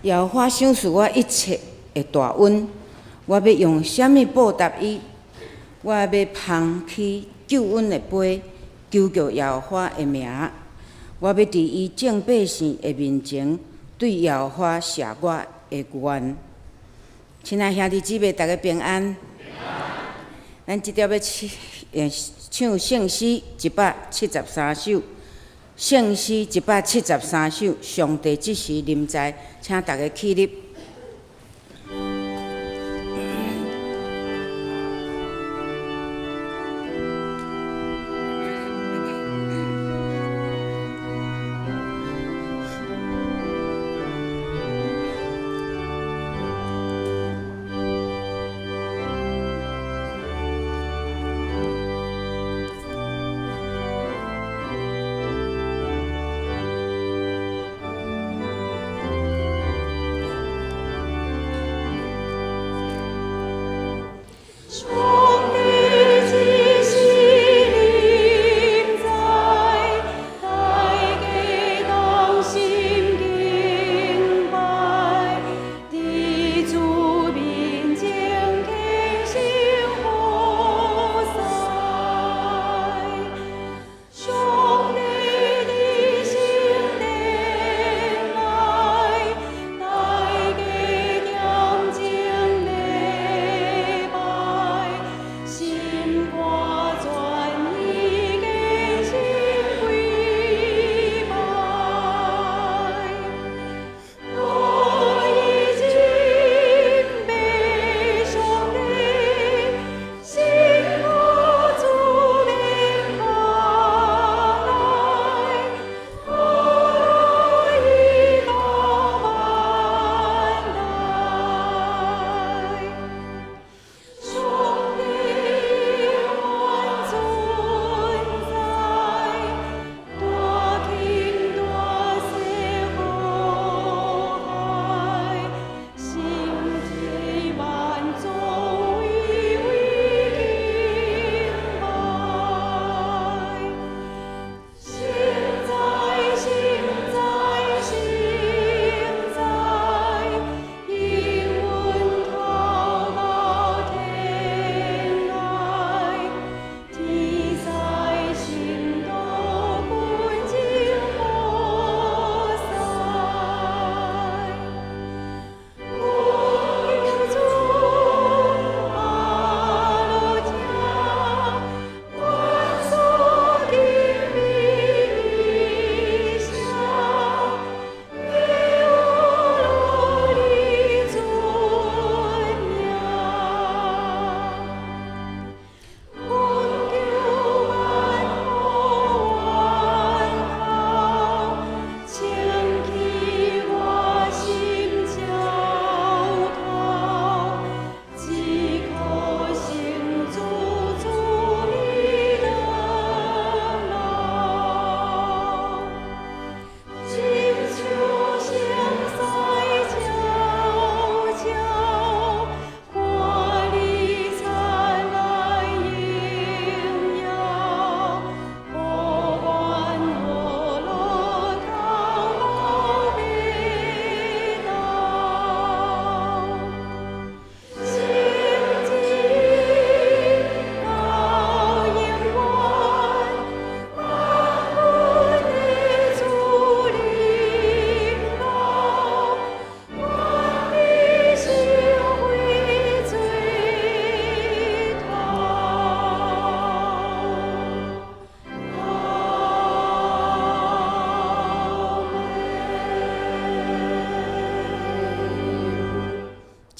耶和華賞賜我一切的大恩，我欲用啥物報答伊？我欲捧起救恩的杯，求告耶和華的名。我欲佇伊眾百姓的面前，對耶和華謝我的願。親愛兄弟姊妹，大家平安。咱這條欲唱聖詩173首，聖詩一百七十三首，上帝這時臨在，請大家起立。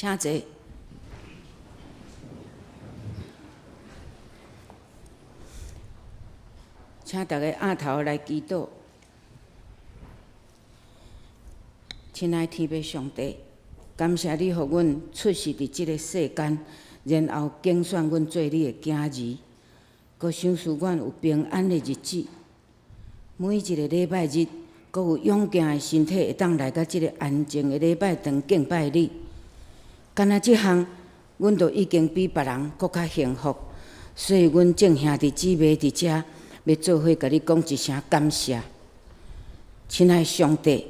請坐。請大家按頭來祈禱。親愛天父上帝，感謝你予阮出世佇這个世間，然後揀選阮做你的囝兒，閣賞賜阮有平安的日子。每一个禮拜日，閣有勇健的身體，會當來到這个安靜的禮拜堂敬拜你。敢若這項，阮就已經比別人閣較幸福。所以，阮眾兄弟姊妹佇遮，欲做伙共你講一聲感謝。親愛上帝，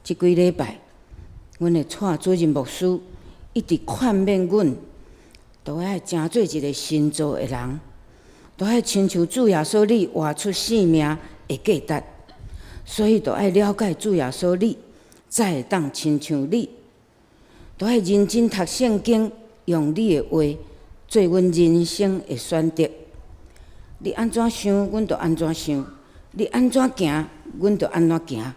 這幾禮拜，阮的蔡主任牧師一直勸勉阮，都愛成做一个新造的人，都愛親像主耶穌你活出生命的價值，所以都愛了解主耶穌你，才會當親像你。都愛認真讀聖經，用你的話做阮人生的選擇。你按怎想，阮就按怎想；你按怎行，阮就按怎行。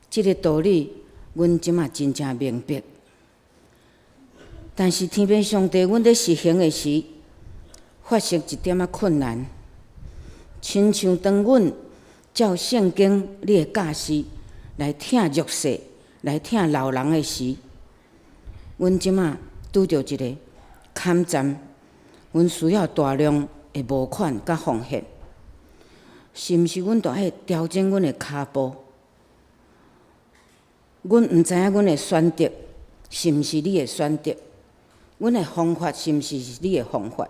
這个道理，阮這馬真正明白。但是天父上帝，阮咧實行的時，發生一點仔困難。親像當阮照聖經你的教示來疼弱勢、來疼老人的時，阮這馬拄著一个坎站，阮需要大量的募款佮奉獻，是毋是？阮著愛調整阮的跤步？阮毋知影阮的選擇是毋是你的選擇，阮的方法是毋是你的方法？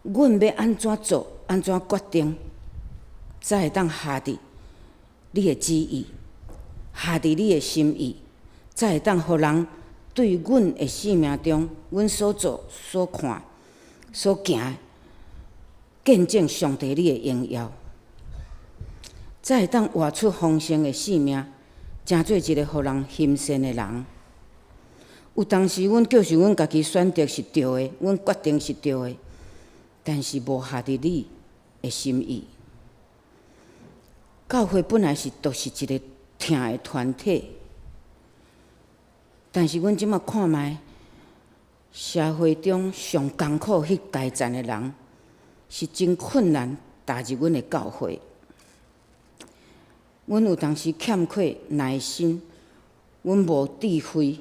阮欲按怎做、按怎決定，才會當合佇你的旨意，合佇你的心意，才會當予人對阮的生命中，阮所做、所看、所行，見證上帝你的榮耀，才會當活出豐盛的生命，成做一个予人欣羨的人。有當時，阮就是阮家己選擇是對的，阮決定是對的，但是無合佇你的心意。教會本來是都是一个疼的團體，但是阮這馬看覓，社會中上艱苦彼階層的人，是真困難踏入阮的教會。阮有當時欠缺耐心，阮無智慧，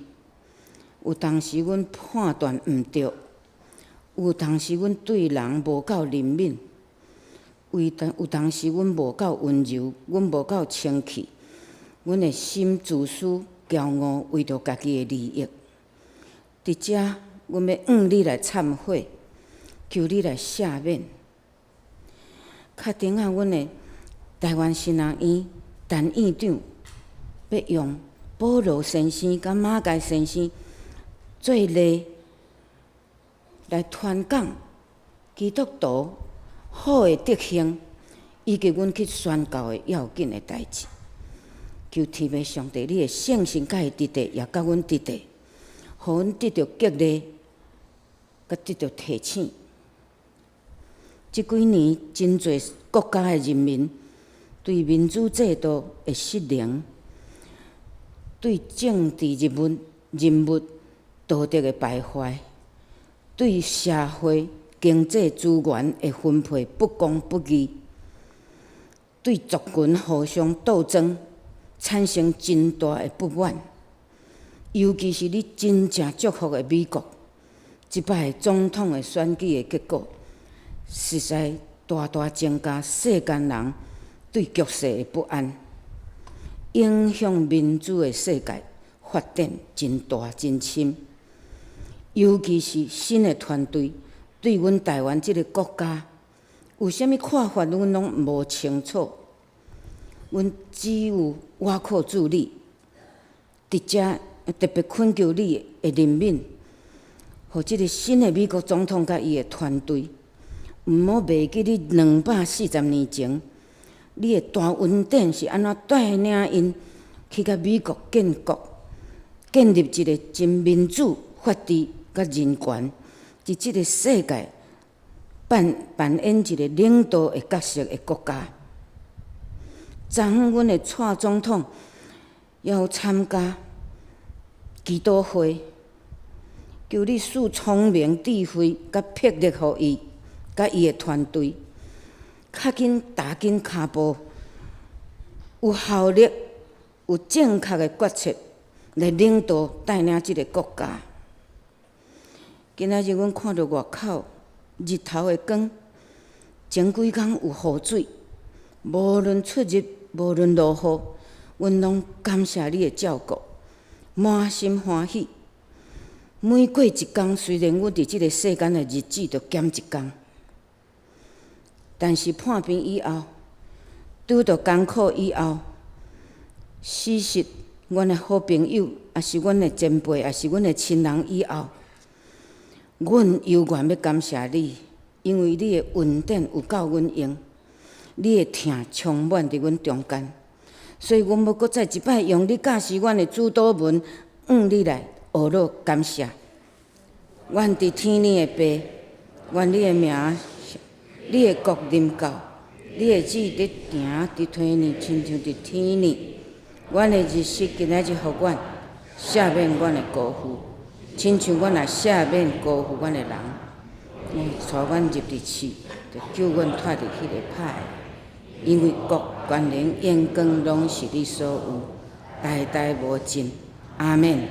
有當時阮判斷毋對，有當時阮對人無夠憐憫，有當時阮無夠溫柔，阮無夠清氣，阮的心自私、驕傲，為著家己的利益。佇遮，阮欲向你來懺悔，求你來赦免。較頂仔，阮的台灣神學院陳院長欲用保羅先生佮馬偕先生做例來傳講基督徒好的德行，以及阮去宣教的要緊的代誌。求天父上帝，你的聖神佮伊佇咧，也佮阮佇咧，予阮得著激勵，佮得著提醒。這幾年，真濟國家的人民對民主制度的失靈，對政治人物道德的敗壞，對社會經濟資源的分配不公不義，對族群互相鬥爭產生真大的不滿。尤其是你真正祝福的美國，這擺總統的選舉的結果，實在大大增加世間人對局勢的不安，影響民主的世界發展真大真深。尤其是新的團隊對阮台灣這个國家有啥物看法，阮攏無清楚。阮只有倚靠主你，佇遮特別懇求你的憐憫，予這个新的美國總統佮伊的團隊，毋好袂記你240年前，你的大恩典是按怎帶領𪜶去共美國建國，建立一个真民主、法治佮人權，佇這个世界扮演一个領導的角色的國家。昨昏阮的蔡總統猶參加祈禱會，求你賜聰明、智慧佮魄力予伊，佮伊的團隊，較緊踏緊跤步，有效率、有正確的決策來領導帶領這个國家。今仔日阮看著外口日頭的光，前幾工有雨水，無論出入，無論落雨，阮攏感謝你的照顧，滿心歡喜。每過一工，雖然阮佇這个世間的日子就減一工，但是破病以後，拄著艱苦以後，事實阮的好朋友，抑是阮的前輩，抑是阮的親人以後，阮猶原欲感謝你，因為你的恩典有夠阮用，你的疼充滿佇阮中間，所以阮欲閣再一擺用你教示阮的主禱文，向你來呵咾感謝。阮佇天頂的父，願你的名，你的國臨到，你的旨意行佇地呢，親像佇天呢。阮的日食今仔日予阮，赦免阮的過負，親像阮也赦免過負阮的人。莫帶阮入佇試，著救阮脫離彼個歹的。因為國、權能、榮光攏是你所有，代代無盡。阿們。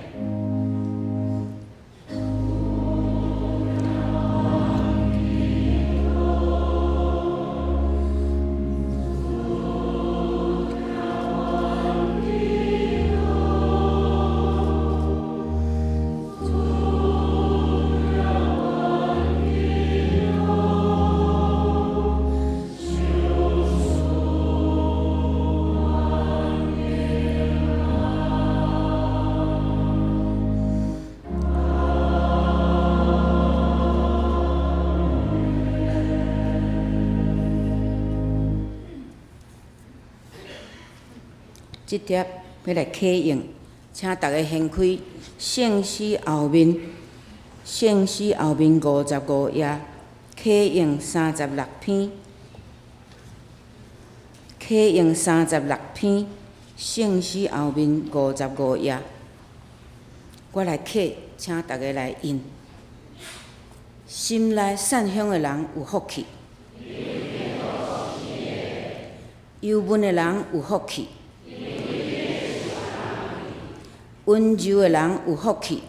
這帖欲來啟用，請逐家掀開聖詩後面，聖詩後面55頁，啟用36篇，啟用36篇，聖詩後面55頁，我來啟，請逐家來印。心內善向的人有福氣，憂悶的人有福氣。溫柔的人有福氣，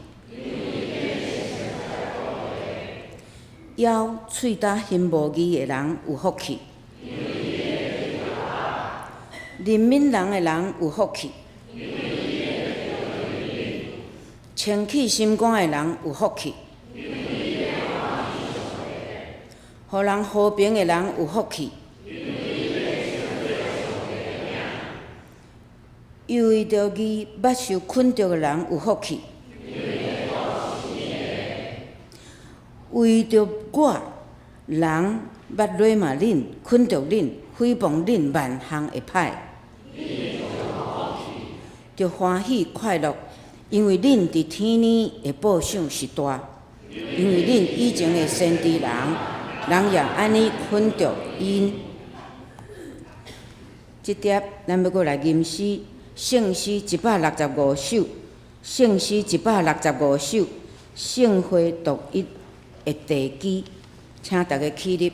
枵喙焦行無義的人有福氣，憐憫人的人有福氣，清氣心肝的人有福氣，予人和平的人有福氣。為著義捌受捆著的人有福氣，為著我人捌辱罵恁、捆著恁、誹謗恁萬項的歹，著歡喜快樂，因為恁佇天頂的報賞是大。因為恁以前的先知人，人也按呢捆著𪜶。這帖咱欲閣來吟詩。聖詩165首，聖詩165首，聖會獨一的地基，請逐家起立。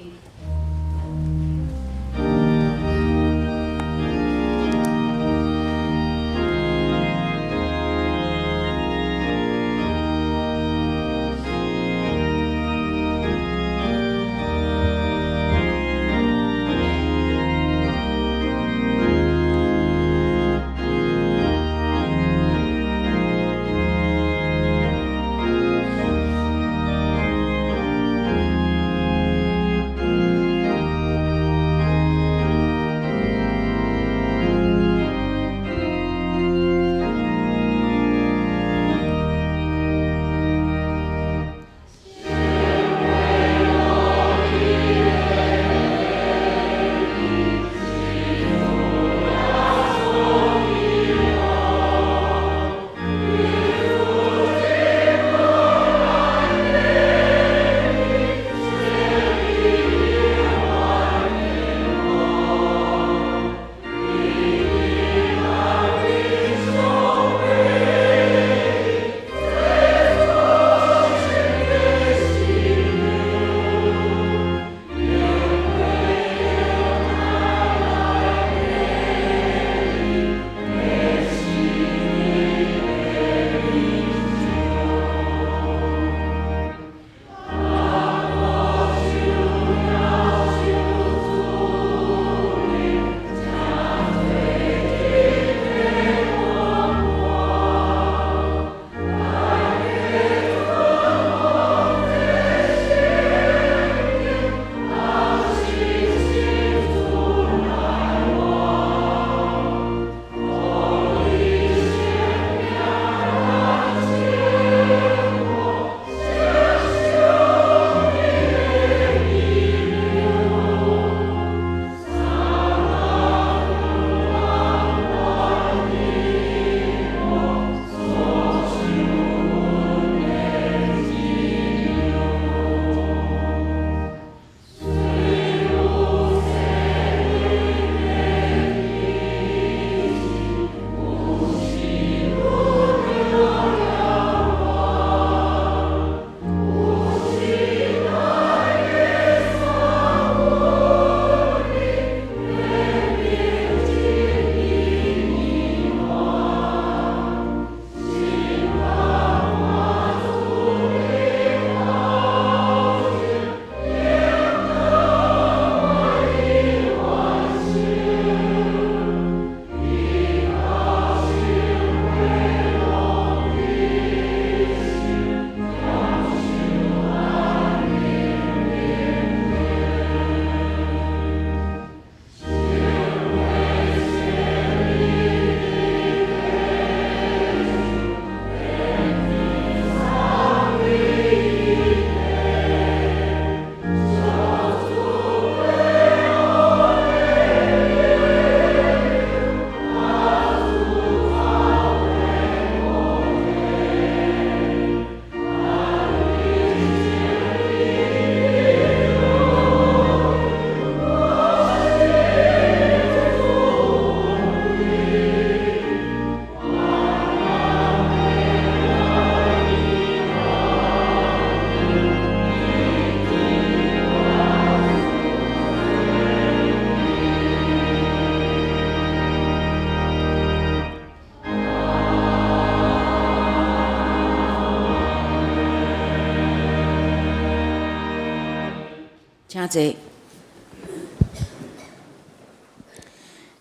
請坐。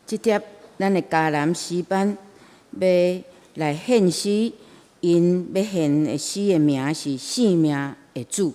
這帖咱的迦南詩班欲來獻詩，𪜶欲獻的詩的名是《生命的主》。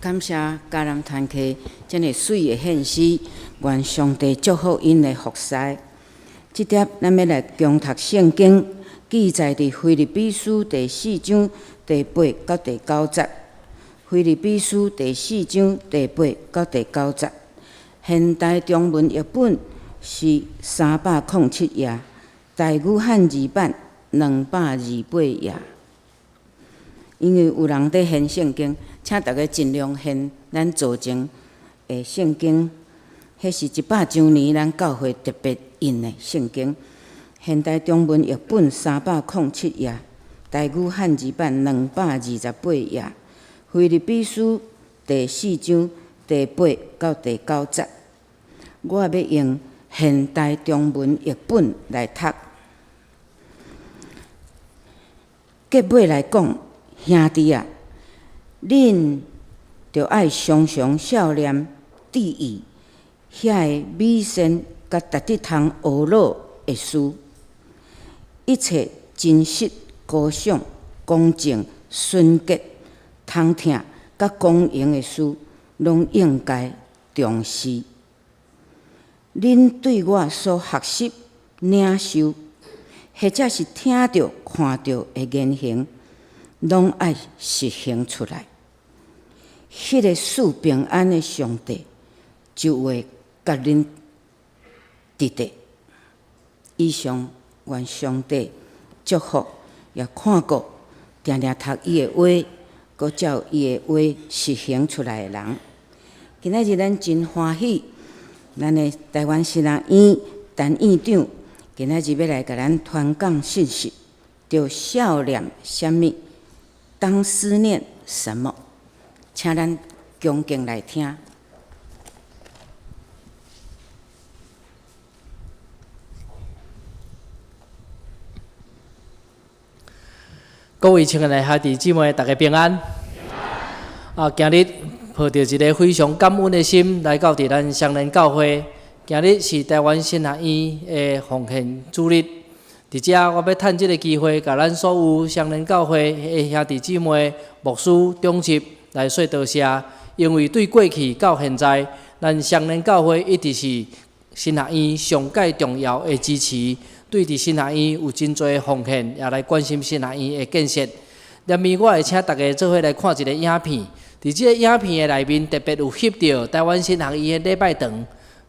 感謝迦南團契這麼媠的獻詩，願上帝祝福𪜶的服侍。這帖咱欲來恭讀聖經，記載佇腓立比書第四章第八到第九節。腓立比書第四章第八到第九節，現代中文譯本是307頁，台語漢字版228頁。因為有人佇掀聖經，請大家盡量掀咱座前的聖經。彼是100週年咱教會特別印的聖經。現代中文譯本307頁，台語漢字版228頁。腓立比書第四章第八到第九節，我欲用現代中文譯本來讀。結尾來講，兄弟啊，恁著愛常常數念注意遐个美善佮值得通學樂的事，一切真實、高尚、公正、純潔、通疼佮光榮的事，攏應該重視。恁對我所學習、領受，或者是聽著、看著的言行，攏愛實行出來。彼個賜平安的上帝就會佮恁佇咧。以上，願上帝祝福，也看顧定定讀伊的話，閣照伊的話實行出來的人。今仔日咱真歡喜，咱的台灣神學院陳院長今仔日欲來共咱傳講信息，著數念啥物？當思念什麼？請咱恭敬來聽。各位親愛的兄弟姊妹，大家平安。啊，今日抱著一个非常感恩的心來到佇咱雙連教會。今日是臺灣神學院的奉獻主日，佇遮我欲趁這个機會，共咱所有雙連教會的兄弟姊妹、牧師、長執來說多謝。因為對過去到現在，咱雙連教會一直是神學院上蓋重要的支持，對佇神學院有真濟奉獻，也來關心神學院的建設。下面我會請大家做伙來看一个影片，佇這个影片的內面特別有翕著臺灣神學院的禮拜堂，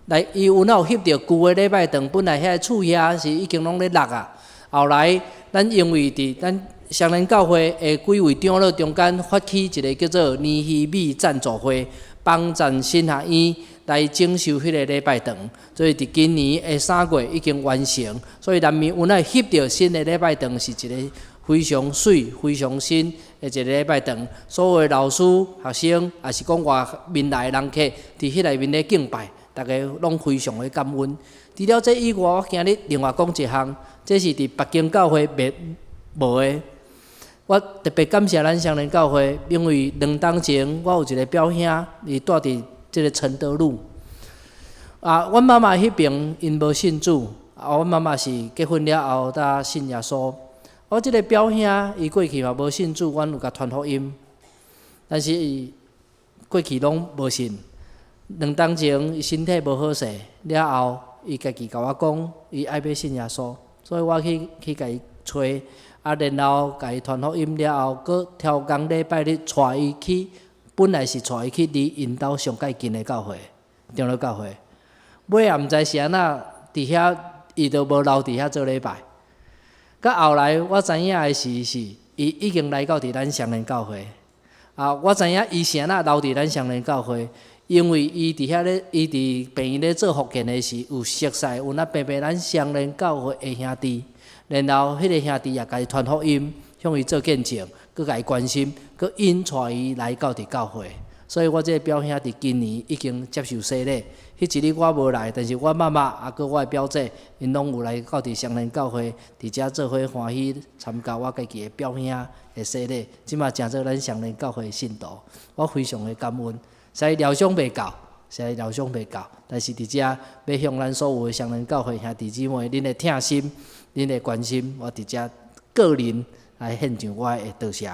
來伊有哪有翕著舊的禮拜堂，本來遐个厝遐是已經攏咧落啊。後來咱因為佇咱雙連教會的幾位長老中間發起一个叫做尼希米贊助會，幫贊神學院來整修彼个禮拜堂，所以佇今年的3月已經完成。所以南面有哪翕著新的禮拜堂是一个非常媠、非常新的一个禮拜堂，所有的老師、學生，抑是講外面來的人客，佇彼內面咧敬拜，逐家攏非常的感恩。除了這以外，我今日另外講一項，這是佇別間教會袂無的。我特別感謝咱雙連教會，因為兩冬前我有一个表兄，伊蹛佇這个承德路。啊，阮媽媽彼爿𪜶無信主，啊，阮媽媽是結婚了後才信耶穌。我這个表兄，伊過去嘛無信主，阮有共傳福音，但是伊過去攏無信。兩冬前伊身體無好勢，了後伊家己共我講，伊愛欲信耶穌，所以我去去共伊揣，啊，然後共伊傳福音了後，閣挑工禮拜日帶伊去，本來是帶伊去離𪜶兜上蓋近的教會，長老教會。尾也毋知是按怎，佇遐伊就無留佇遐做禮拜。到後來我知影的時是，伊已經來到佇咱雙連教會。啊，我知影伊是按怎留佇咱雙連教會，因為伊佇遐咧，伊佇病院咧做復健的時，有熟似有那平平咱雙連教會的兄弟，然後彼个兄弟也共伊傳福音，向伊做見證，閣共伊關心，閣引帶伊來到佇教會。所以我這个表兄佇今年已經接受洗禮。彼一日我無來，但是我媽媽啊，閣我的表姐，𪜶攏有來到佇雙連教會，佇遮做伙歡喜參加我家己的表兄的洗禮。這馬成做咱雙連教會的信徒，我非常的感恩。所以療傷袂夠，實在療傷袂夠，但是佇遮欲向咱所有的雙連教會兄弟姊妹，恁的疼心、恁的關心，我佇遮個人來獻上我的多謝。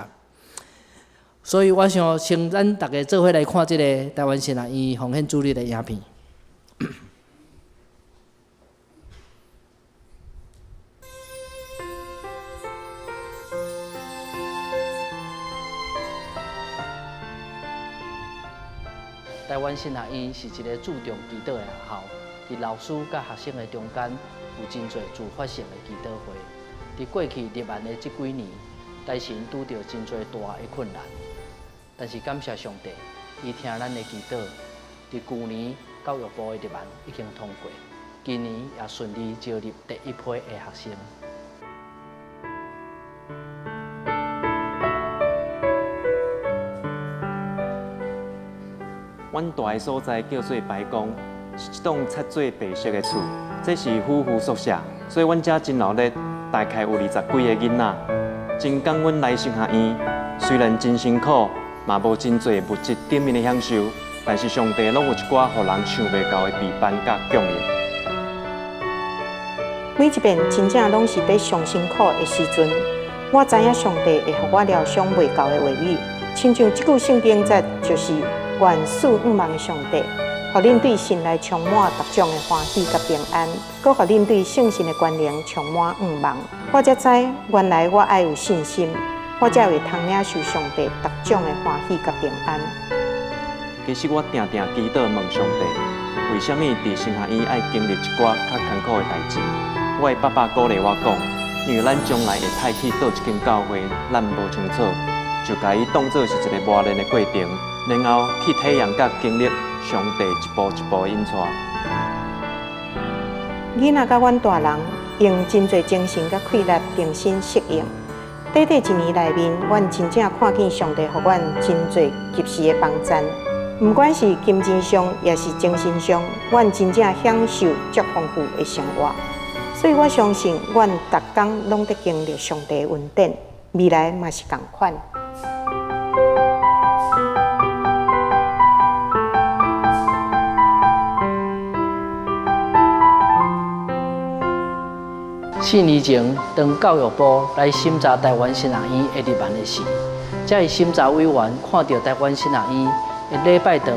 所以我想先咱逐家做伙來看這个臺灣神學院奉獻主日的影片。臺灣神學院是一个注重祈禱的學校，佇老師佮學生的中間有真濟自發性的祈禱會。佇過去入辦的這幾年，台神拄著真濟大的困難，但是感謝上帝，伊聽咱的祈禱。佇舊年教育部的入案已經通過，今年也順利招入第一批的學生。阮蹛的所在叫做白宮，是一棟漆做白色的厝，這是夫婦宿舍，所以阮遮真鬧熱，大概有二十幾个囡仔。真感恩來神學院，雖然真辛苦，嘛無真濟物質頂面的享受，但是上帝攏有一寡予人想袂到的備辦佮供應。每一遍真正攏是佇上辛苦的時陣，我知影上帝會予我料想袂到的話語，親像這句聖經節就是願賜向望的上帝，予恁對神來充滿各種的歡喜佮平安，閣予恁對聖神的權能充滿向望。我才知原來我愛有信心，我才會通領受上帝各種的歡喜佮平安。其實我定定祈禱問上帝，為啥物佇神學院愛經歷一寡較艱苦的代誌？我的爸爸鼓勵我講，因為咱將來會派去佗一間教會，咱無清楚，就共伊當做是一个磨練的過程，然後去體驗佮經歷上帝一步一步的引帶。囡仔佮阮大人用真濟精神佮氣力重新適應。短短一年內面，阮真正看見上帝予阮真濟及時的幫贊。毋管是金錢上，抑是精神上，阮真正享受足豐富的生活。所以我相信，阮逐工攏佇經歷上帝的恩典，未來嘛是仝款。4年前，當教育部來審查臺灣神學院的入案的時，這个審查委員看著臺灣神學院的禮拜堂、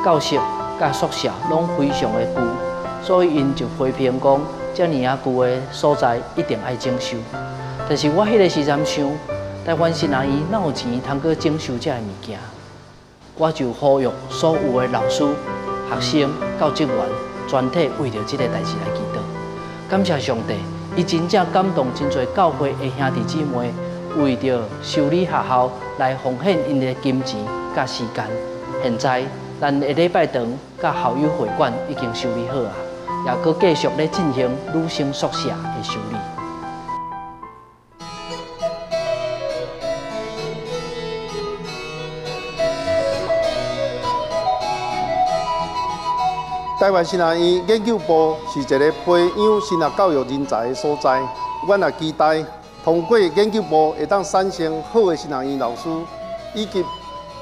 教室佮宿舍攏非常的舊，所以𪜶就批評講，遮爾仔舊的所在一定愛整修。但是我彼个時陣想，臺灣神學院哪有錢通閣整修這个物件？我就呼籲所有的老師、學生、教職員，全體為著這个代誌來祈禱。感謝上帝，伊真正感動真濟教會的兄弟姊妹，為著修理學校來奉獻𪜶的金錢佮時間。現在，咱的禮拜堂佮校友會館已經修理好啊，也閣繼續咧進行女生宿舍的修理。臺灣神學院研究部是一个培養神學教育人才的所在。阮也期待通過研究部會當產生好的神學院老師，以及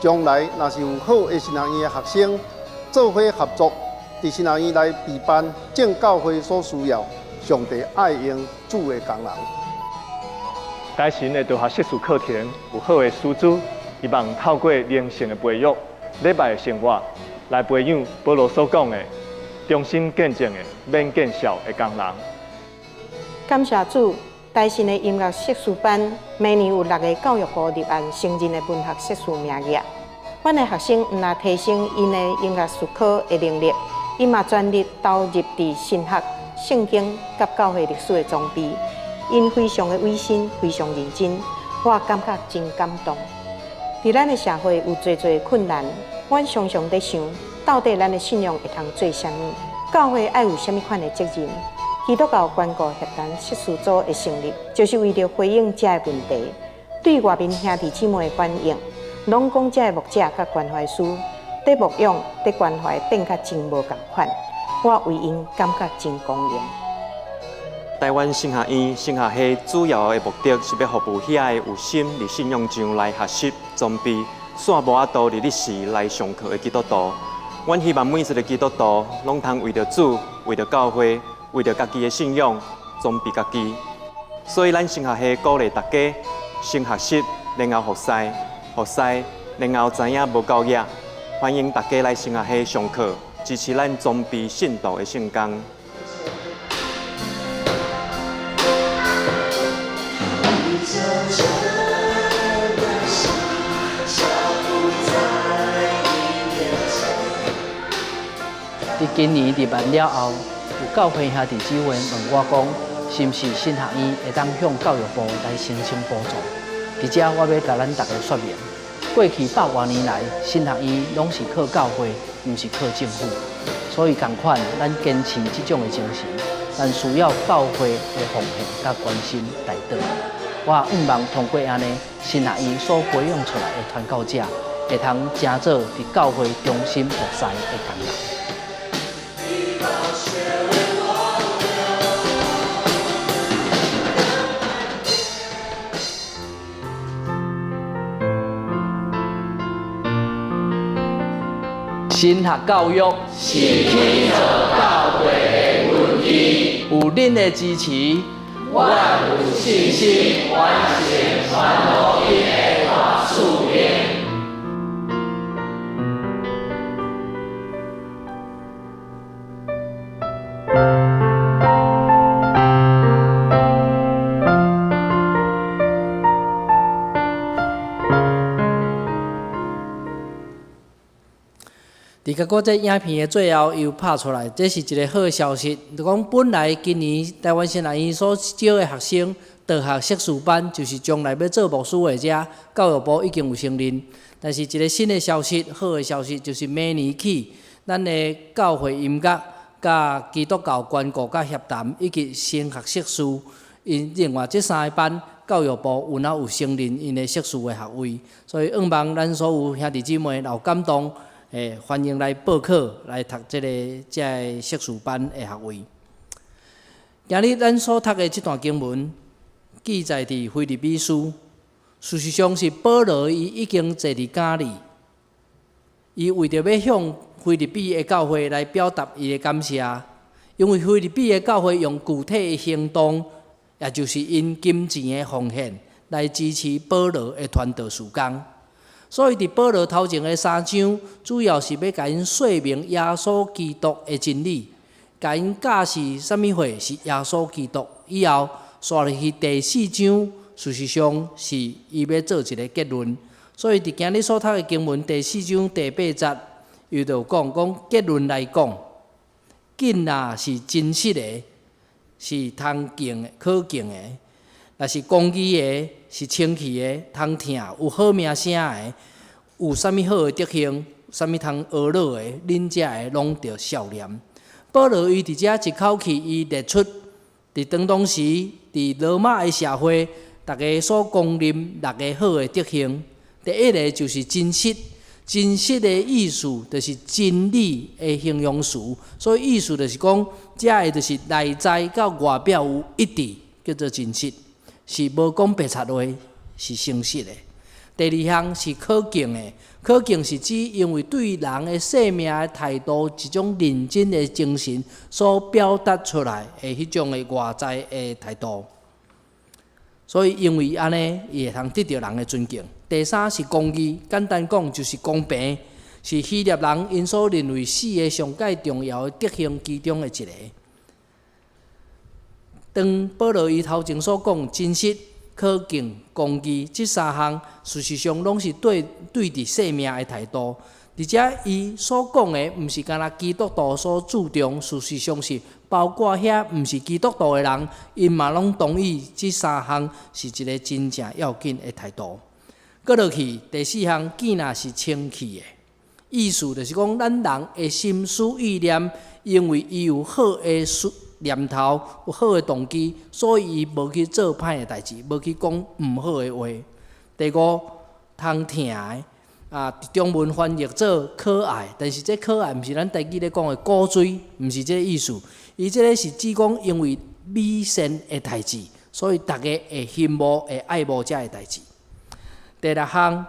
將來若是有好的神學院的學生，做伙合作，佇神學院內備辦正教會所需要、上帝愛用主的工人。台神的道學碩士課程有好的師資，希望透過靈性的培育、禮拜的生活，來培養保羅所講的忠心見證的免見笑的工人。感謝主，台神的音樂碩士班每年有6个教育部入案承認的文學碩士名額。阮的學生毋但提升𪜶的音樂術科的能力，𪜶嘛全力投入佇神學、聖經佮教會歷史的裝備。𪜶非常的委身，非常認真，我感覺真感動。佇咱的社會有濟濟困難，阮常常佇想，到底咱的信仰會通做啥物？教會愛有啥物款的責任？基督教關顧協談碩士組的成立，就是為著回應這个問題。對外面兄弟姊妹的反應，攏講這个牧者佮關懷師，佇牧養、佇關懷變甲真無仝款，我為𪜶感覺真光榮。臺灣神學院神學系主要的目的是欲服務遐个有心佇信仰上來學習裝備，煞無法度佇日時來上課的基督徒。阮希望每一个基督徒攏通為著主、為著教會、為著家己的信仰裝備家己。所以，咱神學系鼓勵大家先學習，然後服侍，服侍，然後知影無夠額。歡迎大家來神學系上課，支持咱裝備信徒的聖工。佇今年入案了後，有教會兄弟姊妹問我講，是毋是神學院會當向教育部來申請補助？佇遮我欲共咱逐家說明，過去百外年來，神學院攏是靠教會，毋是靠政府，所以仝款咱堅持這種的精神，咱需要教會的奉獻佮關心代禱。我向望通過按呢，神學院所培養出來的傳教者，會通成做佇教會忠心服侍的工人。神學教育是去做教會的根基，有恁的支持，阮有信心完成傳福音的大使命。佇結果，這影片的最後又拍出來，這是一个好消息。就講本來今年臺灣神學院所招的學生，道學碩士班就是將來欲做牧師的，遮教育部已經有承認。但是一个新的消息，好的消息就是明年起，咱的教會音樂、佮基督教關顧、佮協談以及神學碩士，𪜶另外這三个班，教育部有哪有承認𪜶的碩士的學位。所以，向望咱所有兄弟姊妹若有感動，歡迎來報考來讀這个碩士班的學位。今日咱所讀的這段經文，記載佇腓立比書，事實上是保羅伊已經坐佇監裡，伊為著欲向腓立比的教會來表達伊的感謝，因為腓立比的教會用具體的行動，也就是𪜶金錢的奉獻，來支持保羅的傳道事工。所以佇保羅頭前的三章，主要是欲共𪜶說明耶穌基督的真理，共𪜶教示啥物貨是耶穌基督。以後，紲入去第四章，事實上是伊欲做一个結論。所以佇今日所讀的經文第四章第八節，伊就講講結論來講，見若是真實的，是通敬的、可敬的，若是公義的，是清氣的，通聽有好名聲的，有啥物好的德行，啥物通呵咾的，恁遮的攏著數念。保羅伊佇遮一口氣，伊列出佇當當時佇羅馬的社會，逐家所公認六个好的德行。第一个就是真實，真實的意思就是真理的形容詞，所以意思就是講，遮个就是內在佮外表有一致，叫做真實，是無講白賊話，是誠實的。第二項是可敬的，可敬是指因為對人的生命的態度，一種認真的精神所表達出來的彼種的外在的態度。所以因為按呢，伊會通得著人的尊敬。第三是公義，簡單講就是公平，是希臘人𪜶所認為四个上蓋重要的德行其中的一个。當保羅伊頭前所講真實、可敬、公義這三項，事實上攏是對對佇生命的態度。而且伊所講的，毋是干焦基督徒所注重，事實上是包括遐毋是基督徒的人，𪜶嘛攏同意這三項是一个真正要緊的態度。閣落去第四項，見若是清氣的，意思就是講，咱人的心思意念，因為伊有好的思念頭，有好的動機，所以伊無去做歹的代誌，無去講毋好的話。第五，通聽的，啊，中文翻譯做可愛，但是這可愛毋是咱台語咧講的古錐，毋是這个意思。伊這个是指講，因為美善的代誌，所以逐家會羨慕、會愛慕這个代誌。第六項，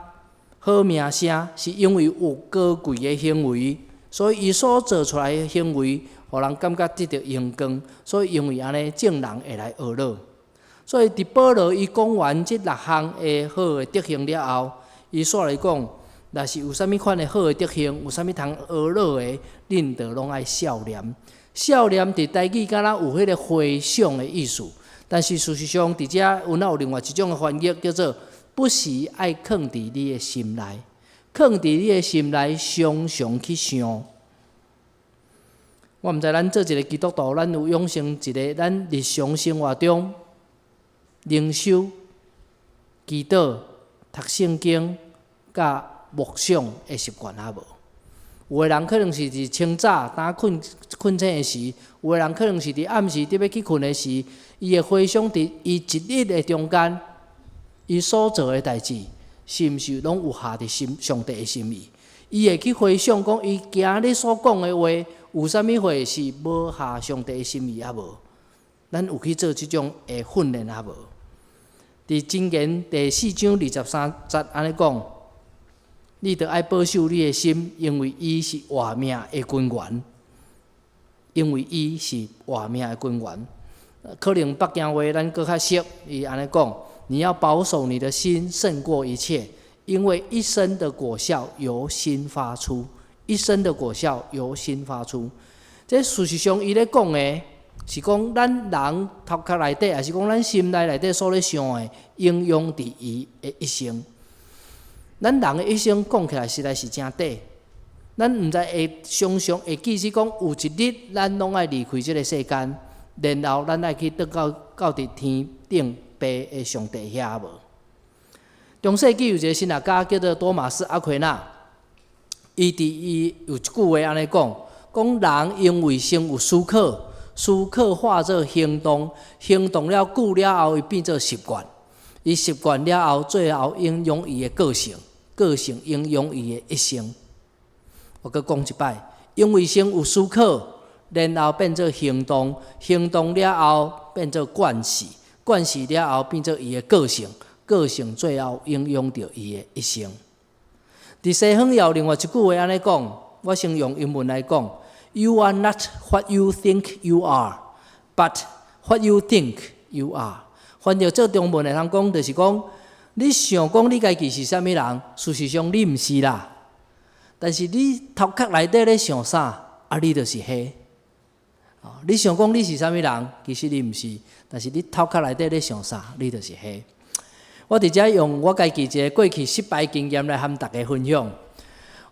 好名聲，是因為有高貴的行為，所以伊所做出來的行為，予人感覺得著榮光，所以因為按呢，眾人會來呵咾。所以佇保羅伊講完這六項的好的德行了後，伊煞來講，若是有啥物款的好的德行，有啥物通呵咾的，恁著攏愛數念。數念佇台語敢若有彼个回想的意思，但是事實上佇遮阮有另外一種的翻譯，叫做不時愛囥佇你的心內，囥佇你的心內，常常去想。我毋知咱做一个基督徒，咱有養成一个咱日常生活中靈修、祈禱、讀聖經、佮默想的習慣抑無？有的人可能是佇清早當睏睏醒的時，有的人可能是佇暗時佇欲去睏的時，伊會回想佇伊一日的中間，伊所做的代誌，是毋是攏有合佇心上帝的心意？伊會去回想講，伊今日所講的話，有啥物話是無合上帝的心意抑無？咱有去做這種的訓練抑無？佇箴言第四章23節按呢講：你著愛保守你的心，因為伊是活命的根源。因為伊是活命的根源。可能北京話咱閣較熟，伊按呢講：你要保守你的心勝過一切，因為一生的果效由心發出。一生的果效由心發出。這事實上，伊咧講的是講咱人頭殼內底，抑是講咱心內內底所咧想的，影響佇伊的一生。咱人的一生講起來實在是誠短，咱毋知會常常會記起講，有一日咱攏愛離開這个世間，然後咱愛去轉到到佇天頂父的上帝遐無？中世紀有一个神學家叫做多馬斯阿奎那，伊佇伊有一句話按呢講，講人因為先有思考，思考化做行動，行動了久了後，伊變做習慣，伊習慣了後，最後影響伊的個性，個性影響伊的一生。我閣講一擺，因為先有思考，然後變做行動，行動了後變做慣勢，慣勢了後變做伊的個性，個性最後影響著伊的一生。佇西方也有另外一句話按呢講，我先用英文來講：You are not what you think you are, but what you think you are。you are。翻譯做中文會通講，就是講你想講你家己是啥物人，事實上你毋是啦。但是你頭殼內底咧想啥，啊，你就是彼。你想講你是啥物人，其實你毋是，但是你頭殼內底咧想啥，你就是彼。我佇遮用我家己一個過去失敗經驗來和大家分享。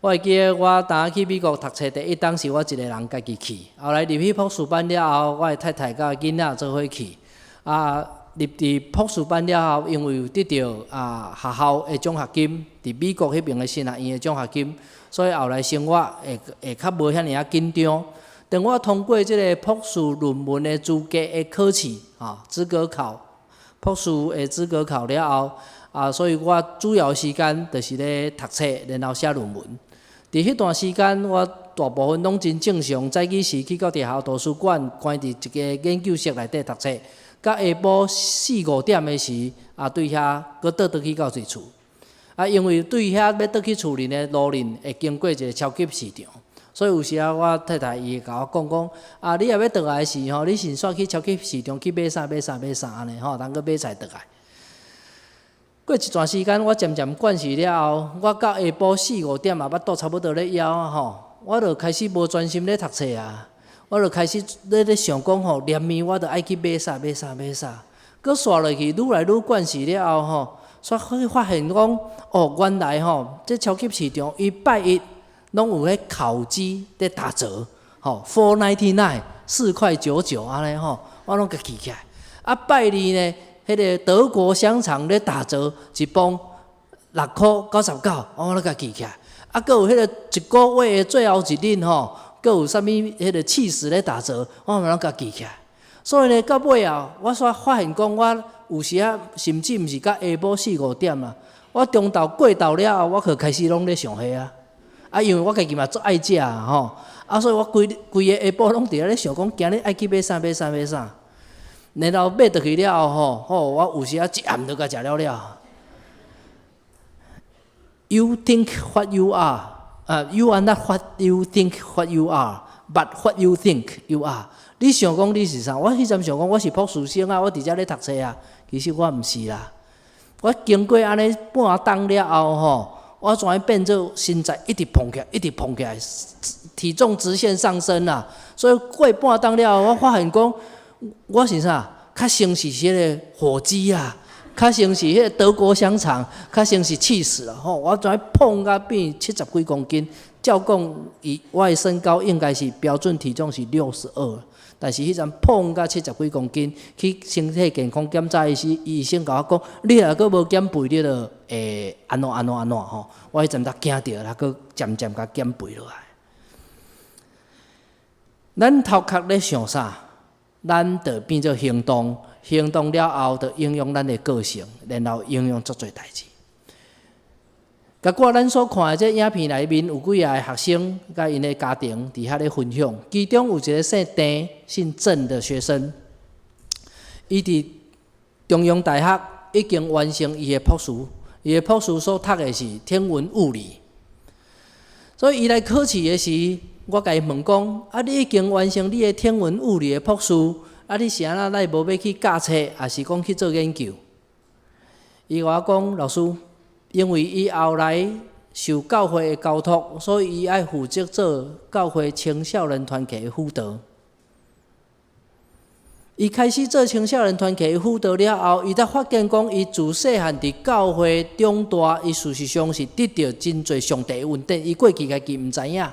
我會記得我當去美國讀冊第一冬是我一個人家己去，後來入去博士班了後，我的太太佮囡仔做伙去。啊，入佇博士班了後，因為有得著學校的獎學金，佇美國彼爿的神學院的獎學金，所以後來生活會較無遐爾仔緊張。當我通過這个博士論文的資格的考試，資格考，博士的資格考了後，啊，所以我主要時間就是咧讀冊，然後寫論文。佇彼段時間，我大部分攏真正常，早起時去到佇學校圖書館，關佇一个研究室內底讀冊，到下晡四五點的時，啊，對遐閣倒轉去到佇厝。啊，因為對遐欲轉去厝裡的路裡會經過一个超級市場。所以有時仔我太太伊會共我講講，啊，你若欲轉來時吼，你先煞去超級市場去買啥買啥買啥按呢吼，通閣買菜轉來。過一段時間，我漸漸慣勢了後，我到下晡四五點嘛，腹肚差不多咧枵啊吼，我就開始無專心咧讀冊啊，我就開始咧想講吼，連麵我著愛去買啥買啥買啥，閣紲落去，愈來愈慣勢了後吼，煞去發現講，哦，原來吼，這超級市場伊拜一攏有彼烤雞咧打折，吼，4.99，4塊99按呢吼，我攏共記起來。啊，拜二呢，彼个德國香腸咧打折，一磅6塊99，我攏共記起來。啊，閣有彼個一个月的最後一日吼，閣有啥物彼个起司咧打折，我嘛攏共記起來。所以呢，到尾仔，我煞發現講，我有時仔甚至毋是到下晡四五點啊，我中晝過晝了後，我就開始攏咧想彼啊。啊，因為我家己嘛足愛食吼，啊，所以我規規个下晡攏佇遐咧想講，今日愛去買啥買啥買啥。然後買轉去了後吼，吼，我有時仔一暗就共食了了。You think what you are，啊，You are not what you think what you are，but what you think you are。你想講你是啥？我彼陣想講我是博士生啊，我佇遮咧讀冊啊，其實我毋是啦。我經過按呢半冬了後吼，我怎會變做身材一直膨起來，一直膨起來，體重直線上升啊！所以過半冬了後，我發現講我是啥？較先是彼个火雞啊，較先是彼个德國香腸，較先是起司啦吼！我怎會胖甲變七十幾公斤？照講，以我的身高應該是標準體重是62，但是彼陣胖甲七十幾公斤，去身體健康檢查的時，醫生共我講，你若閣無減肥，你就會按怎按怎按怎吼！我彼陣才驚著，才閣漸漸共減肥落來。咱頭殼咧想啥，咱就變做行動，行動了後，就影響咱的個性，然後影響足濟代誌。結果咱所看的這影片內面有幾个學生佮𪜶的家庭佇遐咧分享，其中有一个姓鄭、姓鄭的學生，伊佇中央大學已經完成伊的博士，伊的博士所讀的是天文物理，所以伊來考試的時，我共伊問講：啊，你已經完成你的天文物理的博士，啊，你是按怎來無欲去教冊，抑是講去做研究？伊共我講，老師，因為伊後來受教會的交託，所以伊愛負責做教會青少年團契的輔導。伊開始做青少年團契的輔導了後，伊才發現講，伊自細漢佇教會長大，伊事實上是得著真濟上帝的恩典。伊過去家己毋知影，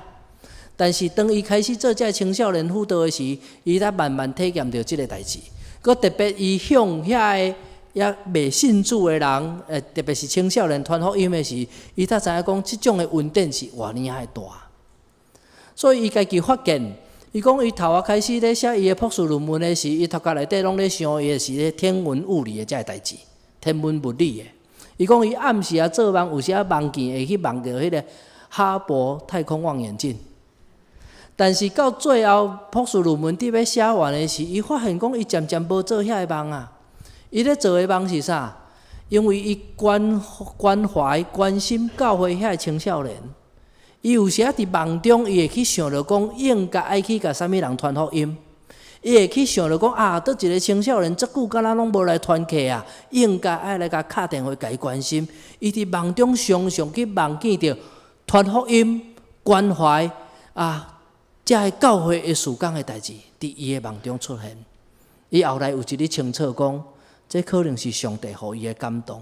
但是當伊開始做這青少年輔導的時，伊才慢慢體驗著這个代誌。閣特別伊向遐个猶未信主的人，特別是青少年傳福音的時，伊才知影講，這種的恩典是偌爾仔大。所以伊家己發現，伊講伊頭仔開始咧寫伊的博士論文的時，伊頭殼內底攏咧想伊的是咧天文物理的這个代誌，天文物理的。伊講伊暗時仔做夢，有時仔夢見會去夢著彼个哈勃太空望遠鏡。但是到最後博士論文佇欲寫完的時，伊發現講伊漸漸無做遐个夢啊。伊咧做的夢是啥？因為伊關關懷、關心教會遐个青少年，伊有時仔佇夢中，伊會去想著講，應該愛去共啥物人傳福音。伊會去想著講啊，佗一个青少年遮久敢若攏無來團契啊，應該愛來共敲電話共伊關心。伊佇夢中常常去夢見著傳福音、關懷啊，遮个教會的事工的代誌，佇伊的夢中出現。伊後來有一日清楚講，這可能是上帝予伊的感動。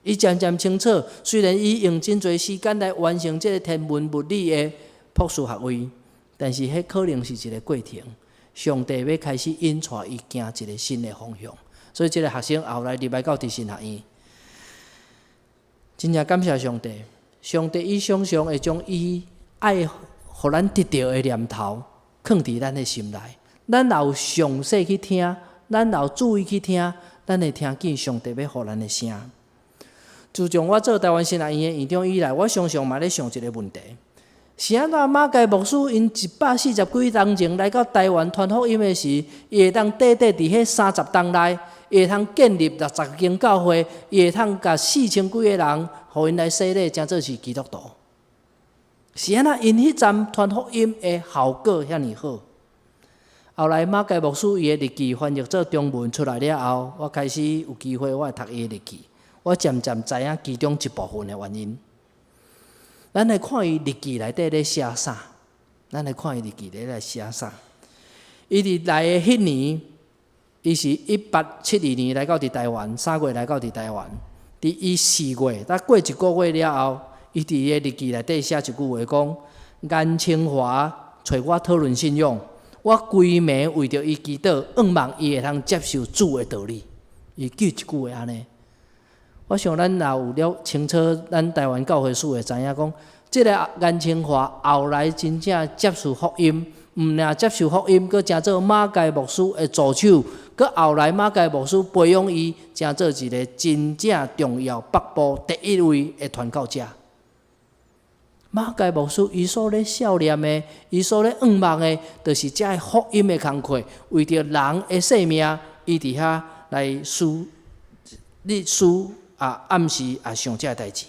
伊漸漸清楚，雖然伊用真濟時間來完成這个天文物理的博士學位，但是彼可能是一个過程。上帝欲開始引帶伊行一个新的方向，所以這个學生後來入來到佇神學院。真正感謝上帝，上帝伊常常會將伊愛予咱得著的念頭，囥佇咱的心內。咱若有詳細去聽，咱若有注意去聽，咱會聽見上帝欲予咱的聲。自從我做台灣神學院的院長以來，我常常嘛咧想一个問題：是按怎馬偕牧師𪜶140幾冬前來到台灣傳福音的時，伊會當短短佇彼30冬內，伊會通建立60間教會，伊會通共4000幾个人，予𪜶來洗禮，成做是基督徒。是按怎𪜶彼陣傳福音的效果遐爾好？後來馬偕牧師伊的日記翻譯做中文出來了後，我開始有機會我會讀伊的日記，我漸漸知影其中一部分的原因。咱來看伊日記內底咧寫啥？咱來看伊日記咧來寫啥？伊佇來的彼年，伊是1872年來到佇台灣，3月來到佇台灣。佇伊4月，才過一個月了後，伊佇伊的日記內底寫一句話講：顏清華揣我討論信仰，我規暝為著伊祈禱，向望伊會通接受主的道理。伊記一句話按呢。我想咱若有了清楚咱台灣教會史會知影講，這个顏清華後來真正接受福音，毋爾接受福音，閣成做馬偕牧師的助手，閣後來馬偕牧師培養伊，成做一个真正重要北部第一位的傳教者。馬偕牧師伊所咧數念的，伊所咧向望的，就是這个福音的工課，為著人的性命，伊佇遐來思日思啊，暗時啊想這个代誌。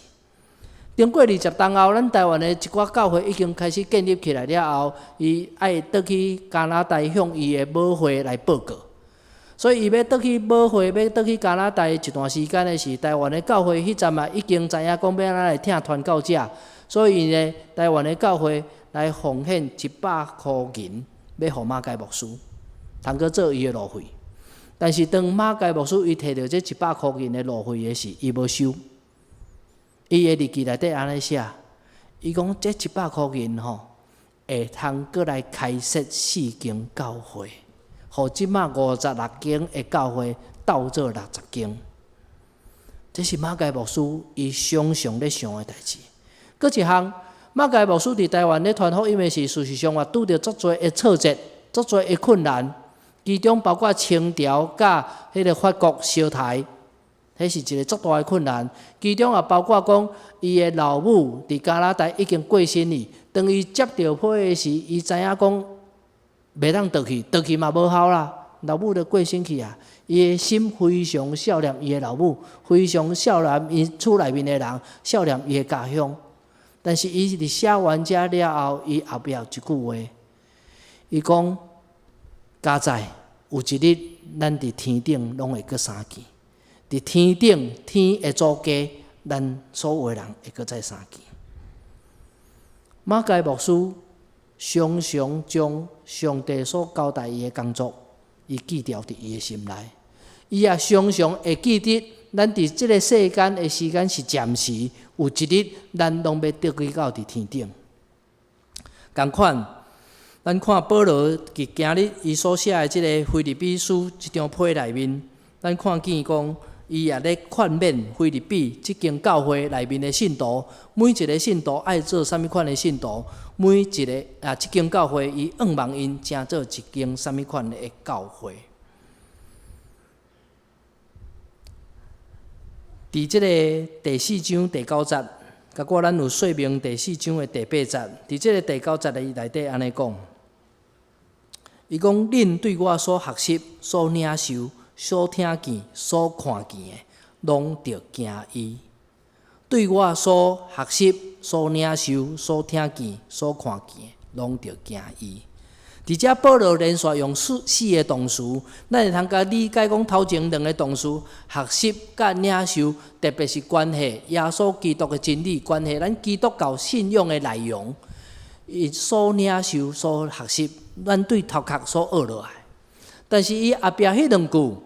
經過20冬後，咱台灣的一寡教會已經開始建立起來了後，伊愛轉去加拿大向伊的母會來報告。所以伊欲轉去母會，欲轉去加拿大一段時間的時，台灣的教會彼陣嘛已經知影講欲按怎來疼傳教者，所以呢，台灣的教會來奉獻100箍銀，欲予馬偕牧師，通閣做伊的路費。但是當馬偕牧師伊提著這100箍銀的路費的時，伊無收。伊的日記內底按呢寫，伊講這一百箍銀吼，會通閣來開設四間教會，予這馬56間的教會鬥做60間。這是馬偕牧師伊常常咧想的代誌。閣一項，馬偕牧師佇台灣咧傳福音的時，事實上嘛拄著足濟的挫折，足濟的困難，其中包括清朝佮彼个法國相刣。彼是一个足大的困難，其中也包括講，伊的老母佇加拿大已經過身去，當伊接著批的時，伊知影講袂當轉去，轉去嘛無效啦，老母就過身去啊。伊的心非常數念伊的老母，非常數念伊厝內面的人，數念伊的家鄉。但是伊佇寫完這了後，伊後壁有一句話，伊講：佳哉，有一日咱佇天頂攏會閣相見。佇天頂天的祖家，咱所有的人會閣再相見。馬偕牧師常常將上帝所交代伊的工作，伊記牢佇伊的心內。伊也常常會記得，咱佇這个世間的時間是暫時，有一日咱攏欲轉去到佇天頂。仝款，咱看保羅佇今日伊所寫的這个腓立比書這張批內面，咱看見講。伊也咧勸勉腓立比這間教會內面的信徒，每一个信徒愛做啥物款的信徒，每一个啊，這間教會伊向望𪜶成做一間啥物款的教會。佇這个第四章第九節，佮過咱有說明第四章的第八節，佇這个第九節的伊內底按呢講，伊講：恁對我所學習、所領受、所聽見、所看見的，攏著行伊。對我所學習、所領受、所聽見、所看見的，攏著行伊。佇遮保羅連續用四四个動詞，咱會通共理解講頭前兩个動詞學習佮領受，特別是關係耶穌基督的真理，關係咱基督教信仰的內容，伊所領受、所學習，咱對頭殼所學落來。但是伊後壁彼兩句，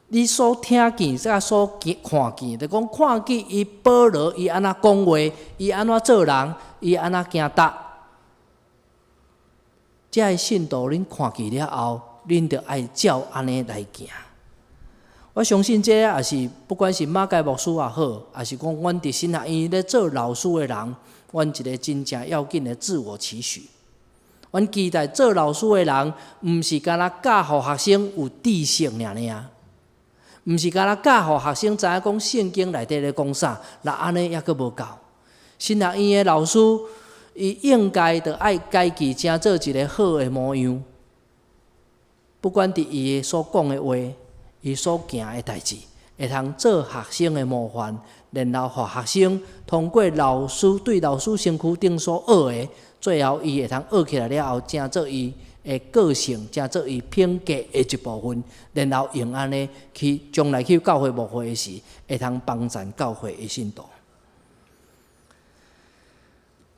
你所聽見、佮所見看見，就講看見伊保羅伊按怎講話，伊按怎做人，伊按怎行踏。這个信徒，恁看見了後，恁著愛照按呢來行。我相信這也是，不管是馬偕牧師也好，抑是講阮佇神學院咧做老師的人，阮一个真正要緊的自我期許。阮期待做老師的人，毋是干焦教予學生有知識爾爾，毋是干焦教予學生知影講聖經內底咧講啥，若按呢猶閣無夠。神學院的老師，伊應該著愛家己成做一个好的模樣，不管佇伊所講的話，伊所行的代誌，會通做學生的模範，然後予學生通過老師對老師身軀頂所學的，最後伊會通學起來了後，成做伊的個性，成做伊品格的一部分，然後用按呢去將來去教會牧會時，會通幫贊教會的信徒。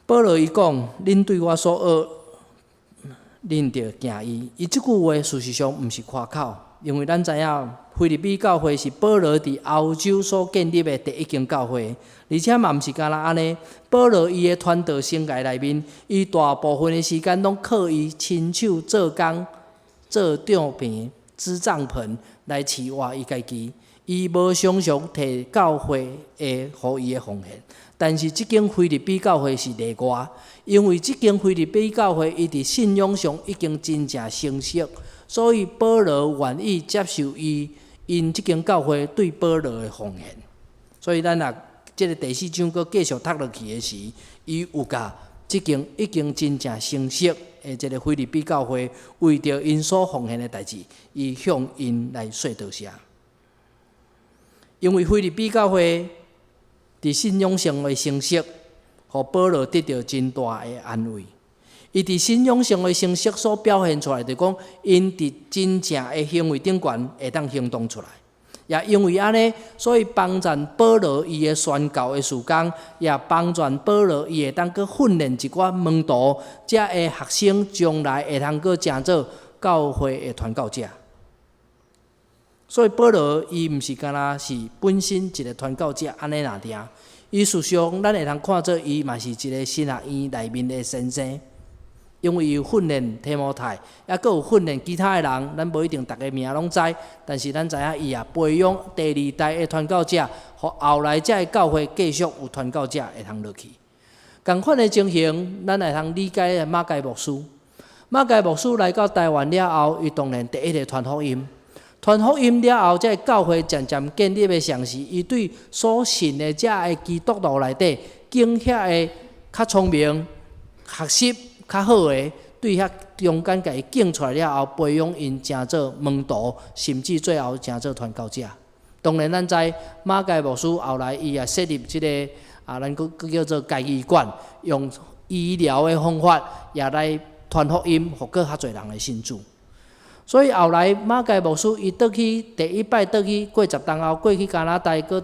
保羅伊講：恁對我所學，恁著行伊。伊這句話事實上毋是誇口，因為咱知影腓立比教會是保羅佇歐洲所建立的第一間教會，而且嘛毋是干焦按呢。保羅伊的傳道生涯內面，伊大部分的時間攏靠伊親手做工、做帳棚、織帳篷來飼活伊家己。伊無常常提教會的予伊的奉獻，但是這間腓立比教會是例外，因為這間腓立比教會伊佇信仰上已經真正成熟，所以保羅願意接受伊𪜶這間教會對保羅的奉獻。所以咱若這个第四章閣繼續讀落去的時，伊有共這間已經真正成熟的這个腓立比教會，為著𪜶所奉獻的代誌，伊向𪜶來說多謝。因為腓立比教會佇信仰上的成熟，予保羅得著真大的安慰。伊佇信仰上的成熟所表現出來，就講𪜶佇真正的行為頂懸會當行動出來。也因為按呢，所以幫助保羅伊的宣教的事工，也幫助保羅伊會當閣訓練一寡門徒，遮的學生將來會通閣成做教會的傳教者。所以保羅伊毋是干焦是本身一个傳教者按呢爾爾，伊事實上咱會通看做伊嘛是一个神學院內面的先生，因為伊有訓練提摩太，抑閣有訓練其他的人，咱無一定逐个名攏知，但是咱知影伊也培養第二代的傳教者，予後來遮的教會繼續有傳教者會通落去。仝款的情形，咱會通理解馬偕牧師。馬偕牧師來到台灣了後，伊當然第一个傳福音。傳福音了後，這个教會漸漸建立的同時，伊對所信的遮个基督徒內底，揀遐个較聰明、學習較好的，對遐中間共伊揀出來了後，培養𪜶成做門徒，甚至最後成做傳教者。當然，咱知馬偕牧師後來伊也設立這个啊，咱閣閣叫做家醫館，用醫療的方法也來傳福音，予閣較濟人來信主。所以後來馬偕牧師伊倒去第一擺倒去過10冬後，過去加拿大，閣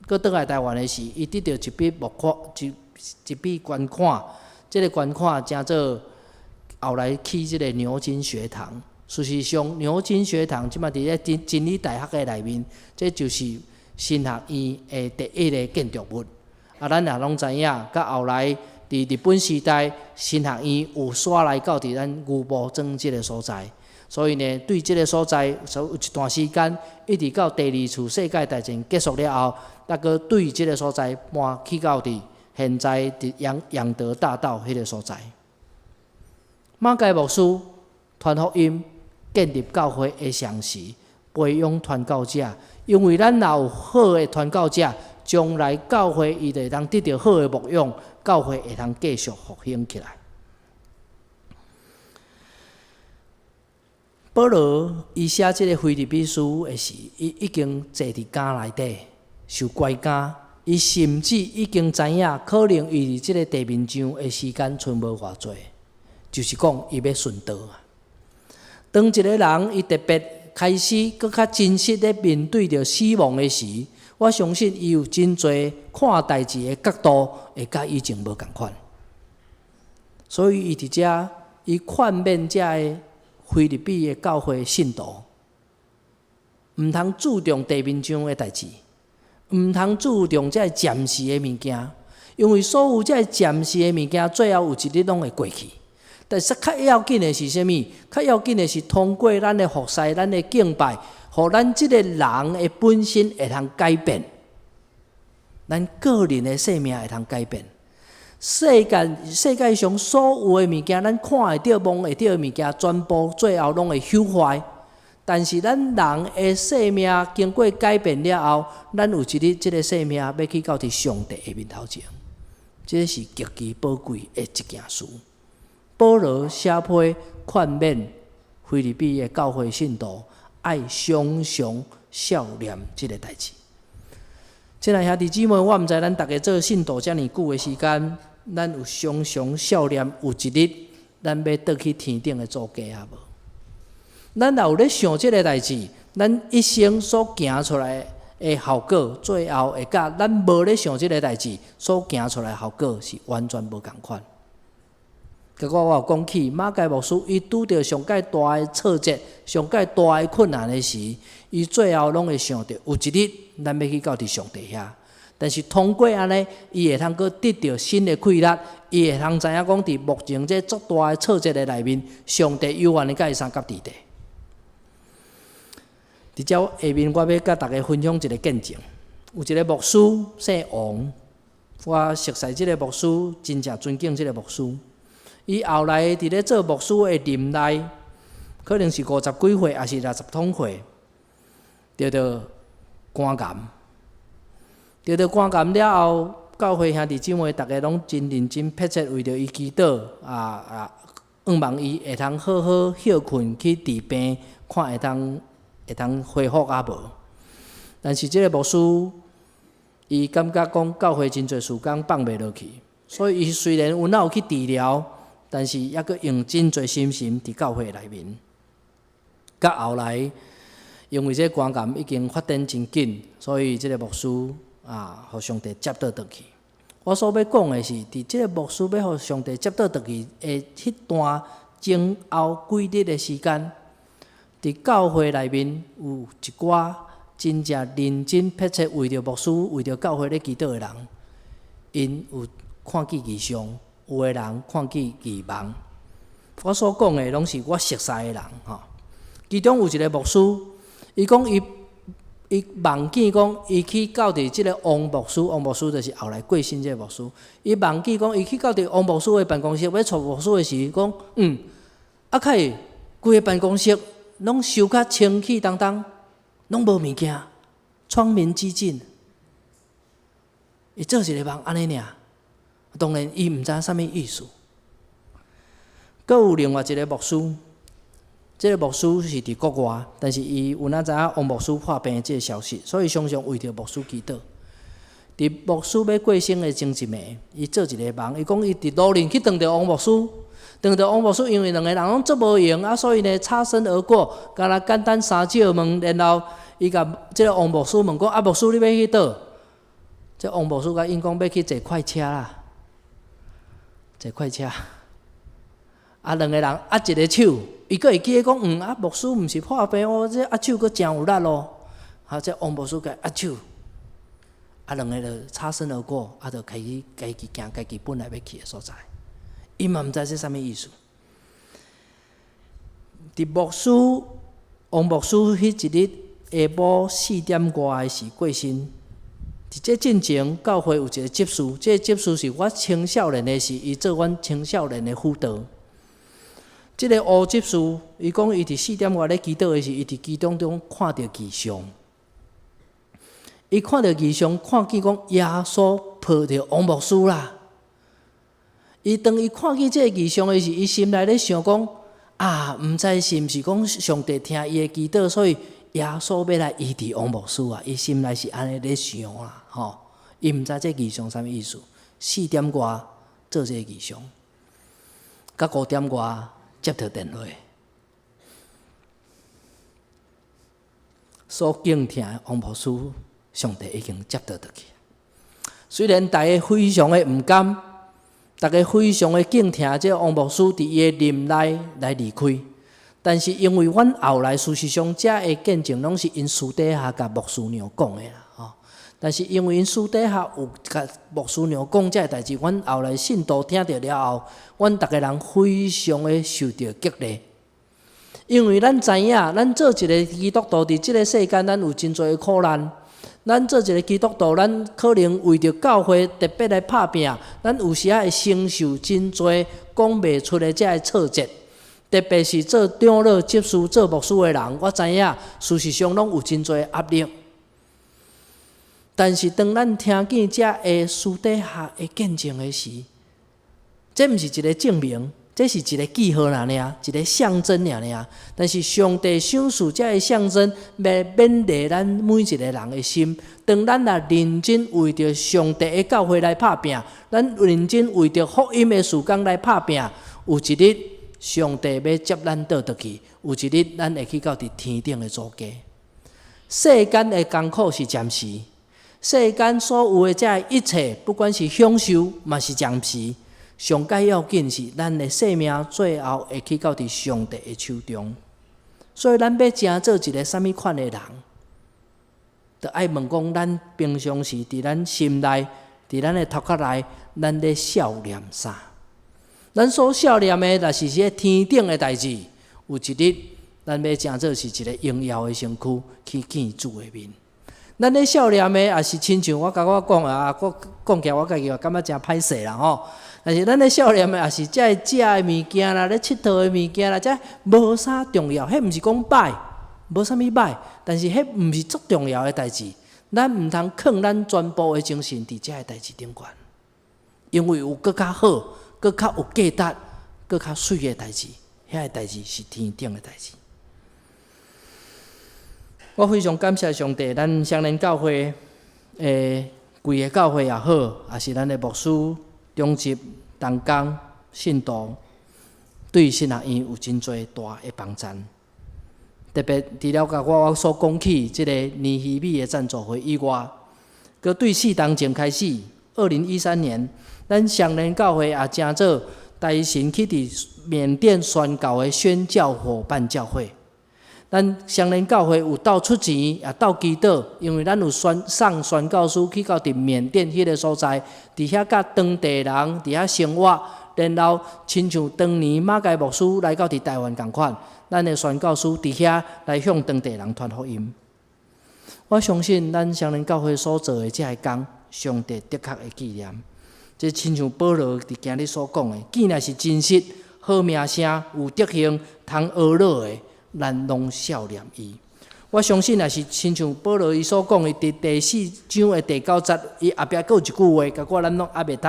閣轉來台灣的時，伊得著一筆募款，一一筆捐款，這个捐款成做後來起這个牛津學堂。事實上，牛津學堂這擺佇咧真真理大學的內面，這就是神學院的第一个建築物。啊，咱也攏知影，佮後來佇日本時代，神學院有徙來到佇咱牛埔莊這个所在，所以呢，對這个所在，所有一段時間，一直到第二次世界大戰結束了後，才閣對這个所在搬去到佇現在佇楊楊德大道彼个所在。馬偕牧師傳福音、建立教會的同時，培養傳教者，因為咱若有好的傳教者，將來教會伊就會當得著好的牧養，教會會通繼續復興起來。保羅伊寫這个腓立比書的時，伊已經坐佇監內底受關監，伊甚至已經知影，可能伊佇這个地面上的時間賰無偌濟。就是講伊欲殉道啊。當一个人伊特別開始閣較真實咧面對著死亡的時，我相信伊有真濟看代誌的角度會佮以前無仝款。所以伊佇遮，伊勸勉遮个腓立比的教會信徒，毋通注重地面上的代誌，毋通注重這个暫時的物件，因為所有這个暫時的物件，最後有一日攏會過去。但是較要緊的是啥物？較要緊的是通過咱的服侍、咱的敬拜，予咱這个人的本身會通改變，咱個人的生命會通改變。世界上所有的物件，咱看會著、摸會著的物件，全部最後攏會朽壞。但是咱人的生命經過改變了後，咱有一日這个生命欲去到佇上帝的面頭前，這是極其寶貴的一件事。保羅寫批勸勉腓立比的教會信徒，愛常常數念這个代誌。親愛兄弟姊妹，我毋知咱逐家做信徒遮爾久的時間，咱有常常數念有一日咱欲轉去天頂的祖家啊無？咱若有咧想這个代誌，咱一生所行出來的效果，最後會佮咱無咧想這个代誌所行出來的效果是完全無仝款。結果我有講起，馬偕牧師伊拄著上蓋大的挫折、上蓋大的困難的時，伊最後攏會想著有一日咱欲去到佇上帝遐。但是通過按呢，伊會通閣得著新的氣力，伊會通知影講佇目前這足大的挫折的內面，上帝猶原會佮伊相佮佇咧。佇遮下面，我欲佮大家分享一个見證。有一个牧師姓王，我熟似這个牧師，真正尊敬這个牧師。伊後來佇咧做牧師的任內，可能是五十幾歲，抑是六十通歲，得著肝癌。得著肝癌了後，教會兄弟姊妹逐家攏真認真迫切為著伊祈禱，向望伊會通好好歇睏去治病，看會通恢復抑無。但是這个牧師，伊感覺講教會真濟事工放袂落去，所以伊雖然有哪有去治療，但是猶閣用真濟心神佇教會內面。到後來，因為這肝癌已經發展真緊，所以這个牧師啊，予上帝接倒轉去。我所欲講的是，佇這个牧師欲予上帝接倒轉去的彼段前後幾日的時間，佇教會內面有一寡真正認真迫切為著牧師、為著教會咧祈禱的人，𪜶有看見異象，有的人看見異夢。我所講的攏是我熟似的人吼。其中有一个牧師，伊講伊夢見講，伊去到佇這个王牧師，王牧師就是後來過身這个牧師。伊夢見講，伊去到佇王牧師的辦公室，欲娶牧師的時，講啊，較會規个辦公室攏收較清氣當當，攏無物件，窗明幾淨。伊做一个夢按呢爾，當然伊毋知啥物意思。閣有另外一个牧師，這个牧師是佇國外，但是伊有哪知影王牧師破病這个消息，所以常常為著牧師祈禱。佇牧師欲過身的前一暝，伊做一个夢，伊講伊佇路面去撞著王牧師，撞著王牧師，因為兩个人攏足無閒啊，所以呢擦身而過，敢若簡單三照問，然後伊共這个王牧師問講：啊，牧師你欲去佗？這王牧師共𪜶講欲去坐快車啦，坐快車。啊，兩个人握一个手，伊閣會記得講，啊，牧師毋是破病哦，這握手閣誠有力咯。啊，這王牧師共握手，啊，兩个就擦身而過，啊，就開始家己行家己本來欲去的所在。伊嘛毋知這啥物意思。佇牧師王牧師彼一日下晡四點外的時過身。佇這進前，教會有一個執事，這個執事是我青少年的時，伊做阮青少年的輔導。這个烏執事，伊講伊佇四點外咧祈禱的時，伊佇祈禱中看著異象。伊看著異象，看見講耶穌抱著王牧師啦。伊當伊看見這个異象的時，伊心內咧想講：啊，毋知是毋是講上帝聽伊的祈禱，所以耶穌欲來醫治王牧師啊！伊心內是按呢咧想啦，吼。伊毋知這異象啥物意思。四點外做這个異象。到5點外接著電話，所敬疼的王牧師，上帝已經接著轉去。雖然大家非常的毋甘，大家非常的敬疼這王牧師佇伊的任內來離開，但是因為阮後來事實上，遮的見證攏是𪜶私底下共牧師娘講的啦，吼。但是因為𪜶私底下有共牧師娘講這个代誌，阮後來信徒聽著了後，阮逐家人非常的受著激勵。因為咱知影，咱做一个基督徒佇這个世間，咱有真濟的苦難。咱做一个基督徒，咱可能為著教會特別來拍拚，咱有時仔會承受真濟講袂出的這个挫折。特別是做長老、執事、做牧師的人，我知影事實上攏有真濟壓力。但是當咱聽見這个私底下的見證的時，這毋是一个證明，這是一个記號爾爾，一个象徵爾爾。但是上帝賞賜這个象徵，欲勉勵咱每一个人的心。當咱若認真為著上帝的教會來拍拚，咱認真為著福音的事工來拍拚，有一日上帝欲接咱倒轉去，有一日咱會去到佇天頂的祖家。世間的艱苦是暫時。世間所有的這一切，不管是享受，嘛是暫時。上蓋要緊是，咱的生命最後會去到佇上帝的手中。所以，咱欲成做一个啥物款的人，著愛問講，咱平常時佇咱心內，佇咱的頭殼內，咱咧數念啥？咱所數念的，若是這個天頂的代誌，有一日，咱欲成做是一个榮耀的身軀，去見主的面。咱咧數念的，也是親像我共我講啊，我講起來我家己也感覺誠歹勢啦吼。但是咱咧數念的，也是這个食的物件啦，咧𨑨迌的物件啦，這無啥重要。彼毋是講歹，無啥物歹，但是彼毋是足重要的代誌。咱毋通囥咱全部的精神佇這个代誌頂懸，因為有閣較好、閣較有價值、閣較媠的代誌，遐个代誌是天頂的代誌。我非常感謝上帝，咱雙連教會的規个教會也好，也是咱的牧師、長執、同工、信徒，對神學院有真濟大的幫贊。特別除了共我所講起這个尼希米的贊助會以外，閣對4冬前開始，2013年，咱雙連教會也成做台神去佇緬甸宣教的宣教夥伴教會。咱雙連教會有鬥出錢，也鬥祈禱，因為咱有宣送宣教師去到佇緬甸彼个所在，佇遐佮當地人佇遐生活，然後親像當年馬偕牧師來到佇台灣仝款，咱的宣教師佇遐來向當地人傳福音。我相信咱雙連教會所做的這个工，上帝的確會紀念。這親像保羅佇今日所講的，既然是真實、好名聲、有德行、通學樂的，咱攏數念伊。我相信，若是親像保羅伊所講的，佇第四章的第九節，伊後壁閣有一句話，結果咱攏猶未讀。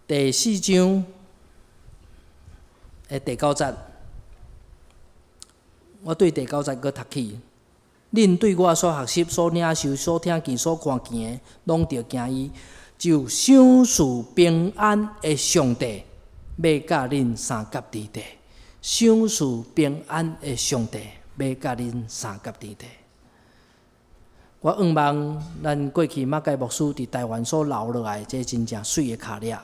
第四章的第九節，我對第九節閣讀起。恁對我所學習、所領受、所聽見、所看見的，攏著行伊，就賞賜平安的上帝，欲佮恁相佮佇佇。賞賜平安的上帝，欲佮恁相佮佇佇。我向望咱過去馬偕牧師佇台灣所留落來這真正媠的跤跡，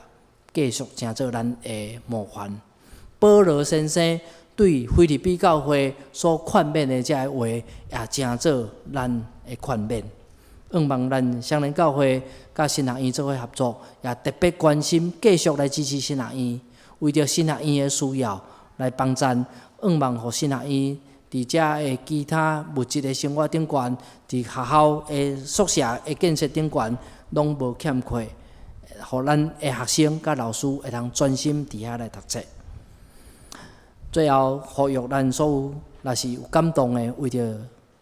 繼續成做咱的模範。保羅先生對腓立比教會所勸勉的這个話，也成做咱的勸勉。向望咱雙連教會佮神學院做伙合作，也特別關心，繼續來支持神學院，為著神學院的需要來幫贊。向望予神學院佇遮的其他物質的生活頂懸，佇學校的宿舍的建設頂懸，攏無欠缺，予咱的學生佮老師會當專心佇遐來讀冊。最後呼籲咱所有若是有感動的，為著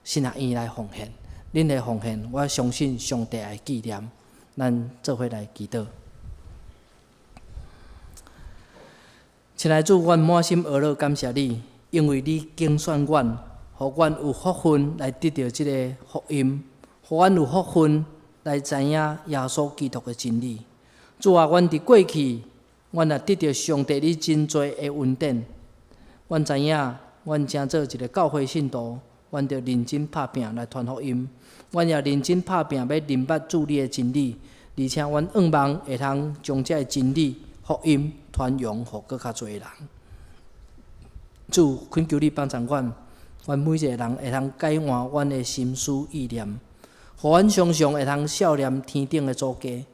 神學院來奉獻，恁的奉獻，我相信上帝會紀念。咱做伙來祈禱。親愛的主，阮滿心呵咾感謝你，因為你揀選阮，予阮有福分來得著這个福音，予阮有福分來知影耶穌基督的真理。主啊，阮佇過去阮也得著上帝你真濟的恩典。阮知影，阮成做一个教會信徒，阮著認真拍拚來傳福音。阮也認真拍拚欲認捌主你的真理，而且阮向望會通將這个真理、福音傳揚予閣較濟人。主，懇求你幫助阮，阮每一个人會通改換阮的心思意念，予阮常常會通數念天頂的祖家，予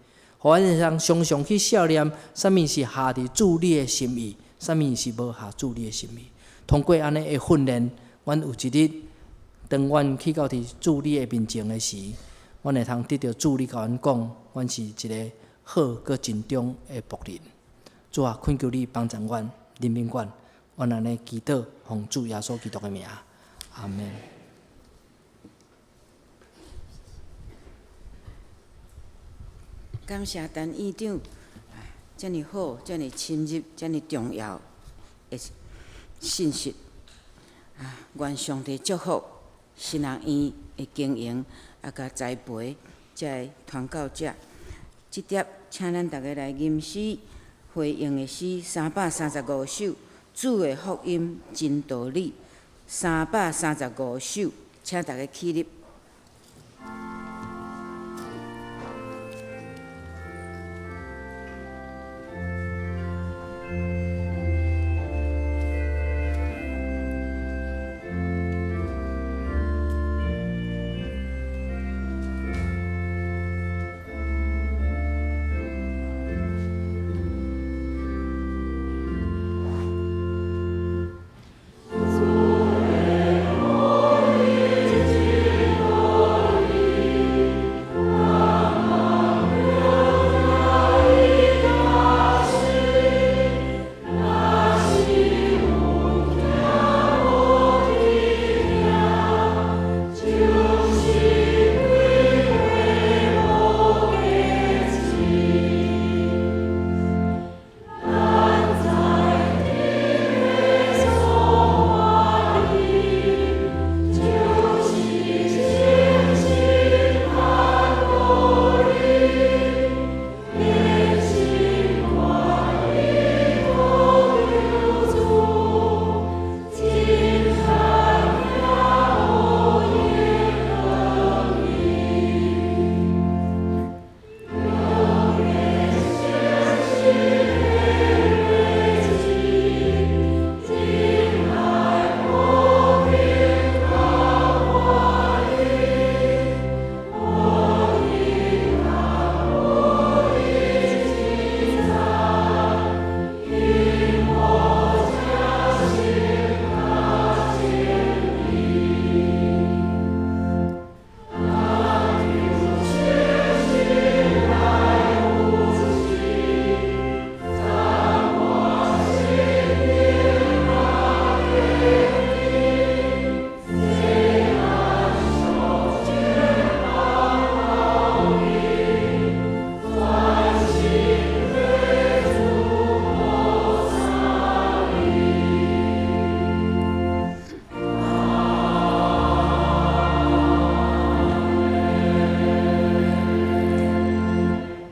阮會通常常去數念啥物是合佇主你的心意，啥物是無合主你的心意。通過按呢的訓練，阮有一日，當阮去到佇主你的面前的時，阮會通得著主你共阮講，阮是一个好閣盡忠的僕人。主啊，懇求你幫助阮，憐憫阮，阮按呢祈禱，奉主耶穌基督的名，阿們。感謝陳院長，遮爾好，遮爾深入，遮爾重要的信息。啊，願上帝祝福神學院的經營，啊，佮栽培這个傳教者。這碟，請咱逐家來吟詩回應的詩335首，主的福音真道理。335首，請逐家起立。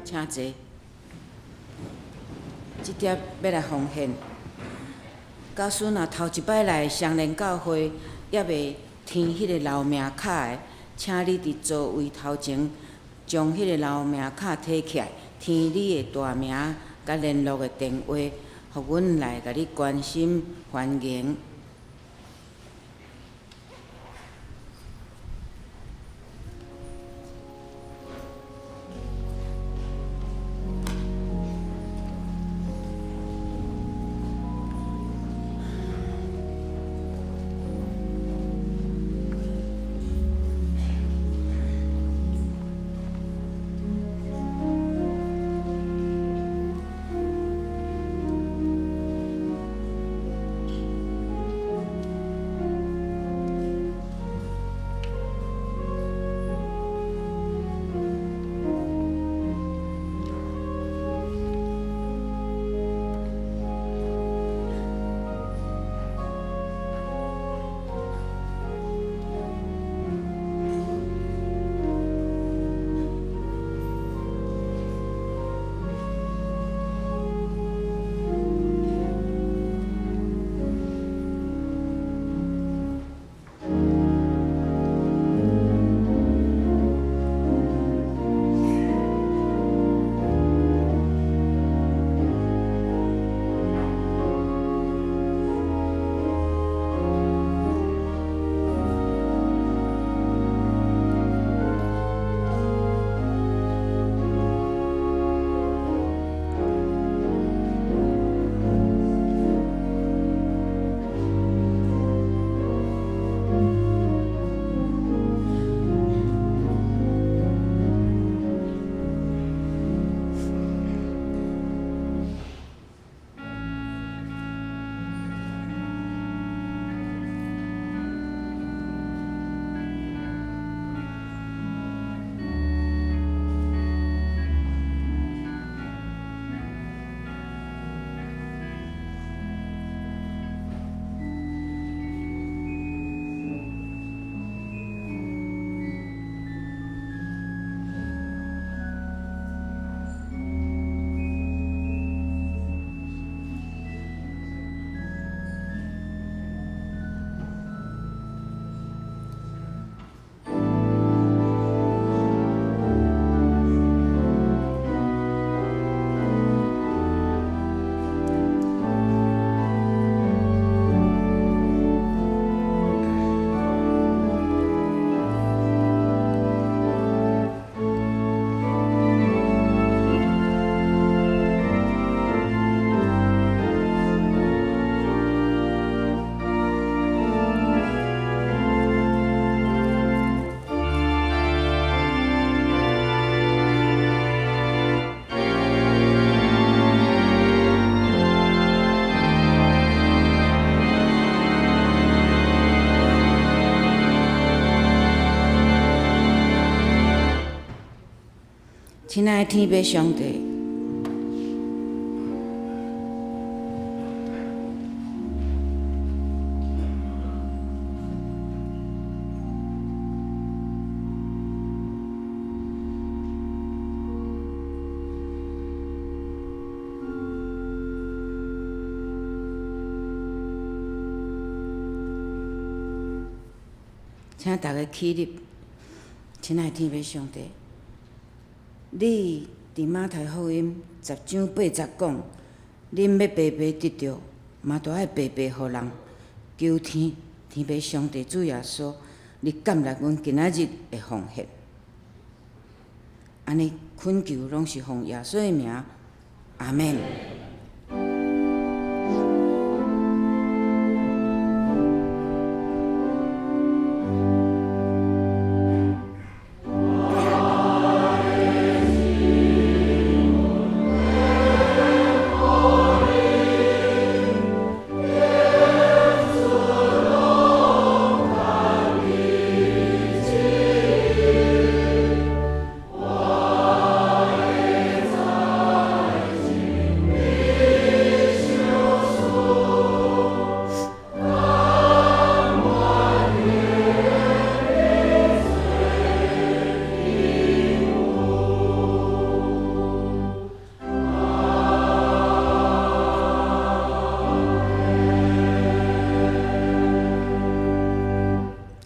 請坐。這碟欲來奉獻。假使若頭一擺來雙連教會，猶未填彼个留名卡的，請你佇座位頭前將彼个留名卡提起來，填你的大名佮聯絡的電話，予阮來共你關心歡迎。親愛的天父上帝，請大家起立。親愛的天父上帝，你佇馬太福音10章8節講，恁欲白白得著，嘛著愛白白予人。求天天父上帝主耶穌，你接納阮今仔日的奉獻。按呢懇求攏是奉耶穌的名，阿們。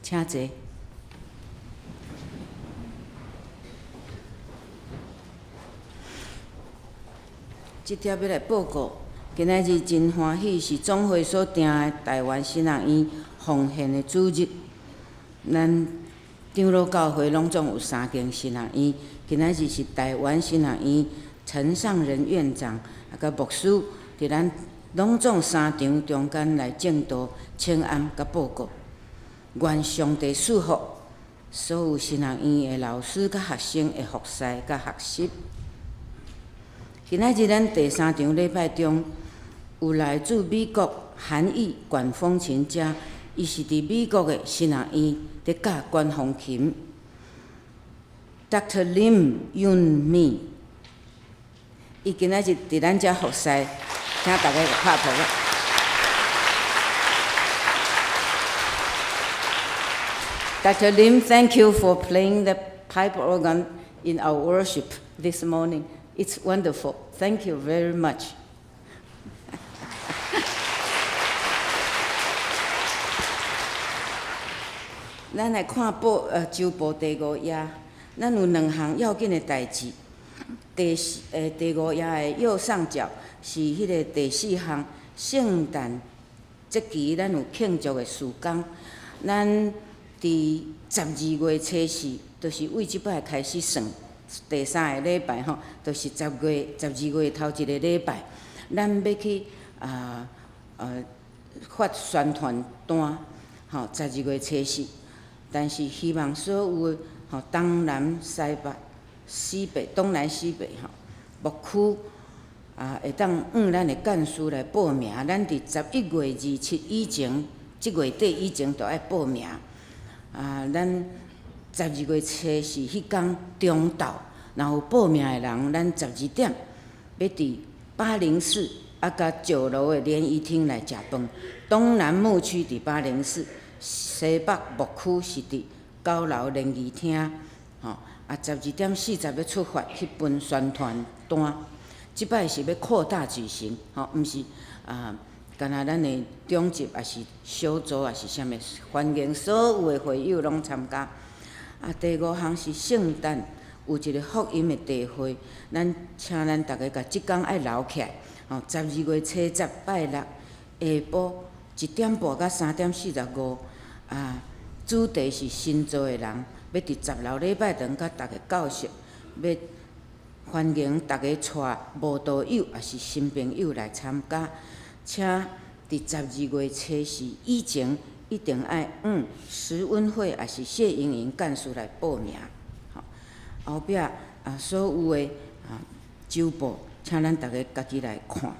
請坐。這帖欲來報告，今仔日真歡喜，是總會所訂的臺灣神學院奉獻的主日。咱長老教會攏總有三間神學院，今仔日是臺灣神學院陳尚仁院長啊，佮牧師佇咱攏總三場中間來證道、請安佮報告。願上帝賜福所有神學院的老師佮學生的服侍佮學習。今仔日咱第三場禮拜中，有來自美國韓裔管風琴家，伊是佇美國的神學院佇教管風琴。Dr. Lim Yun Mi，伊今仔日佇咱遮服侍，請大家拍噗仔。Dr. Lim, thank you for playing the pipe organ in our worship this morning. It's wonderful. Thank you very much. 咱來看報週報第五頁，咱有兩項要緊的代誌。第四第五頁的右上角是彼个第四項聖誕節期，咱有慶祝的事工。咱佇12月初四，就是為這擺開始算第三个禮拜吼，就是12月頭一個禮拜，咱欲去發宣傳單，吼，十二月初四。但是希望所有的吼東南西北、西北、東南西北吼牧區啊，會當按咱的幹事來報名。咱佇11月27以前，這月底以前就愛報名。啊，咱12月初四彼工中晝，若有報名的人，咱12點欲佇804啊，佮9樓的聯誼廳來食飯。東南牧區佇804，西北牧區是佇9樓聯誼廳。吼，啊，12點40欲出發去分宣傳單。這擺是欲擴大舉行，吼，毋是啊。敢若咱的長執，抑是小組，抑是啥物，歡迎所有的會友攏參加。啊，第五項是聖誕有一個福音的聚會，咱請咱逐家共這工愛留起來。吼，12月初10拜六下晡1點半到3點45。啊，主題是新造的人，欲佇10樓禮拜堂佮逐家教室，欲歡迎逐家帶慕道友抑是新朋友來參加。請佇12月初四以前，一定愛按石溫慧抑是謝瑩瑩幹事來報名。吼，後壁啊，所有的啊週報，請咱逐家家己來看。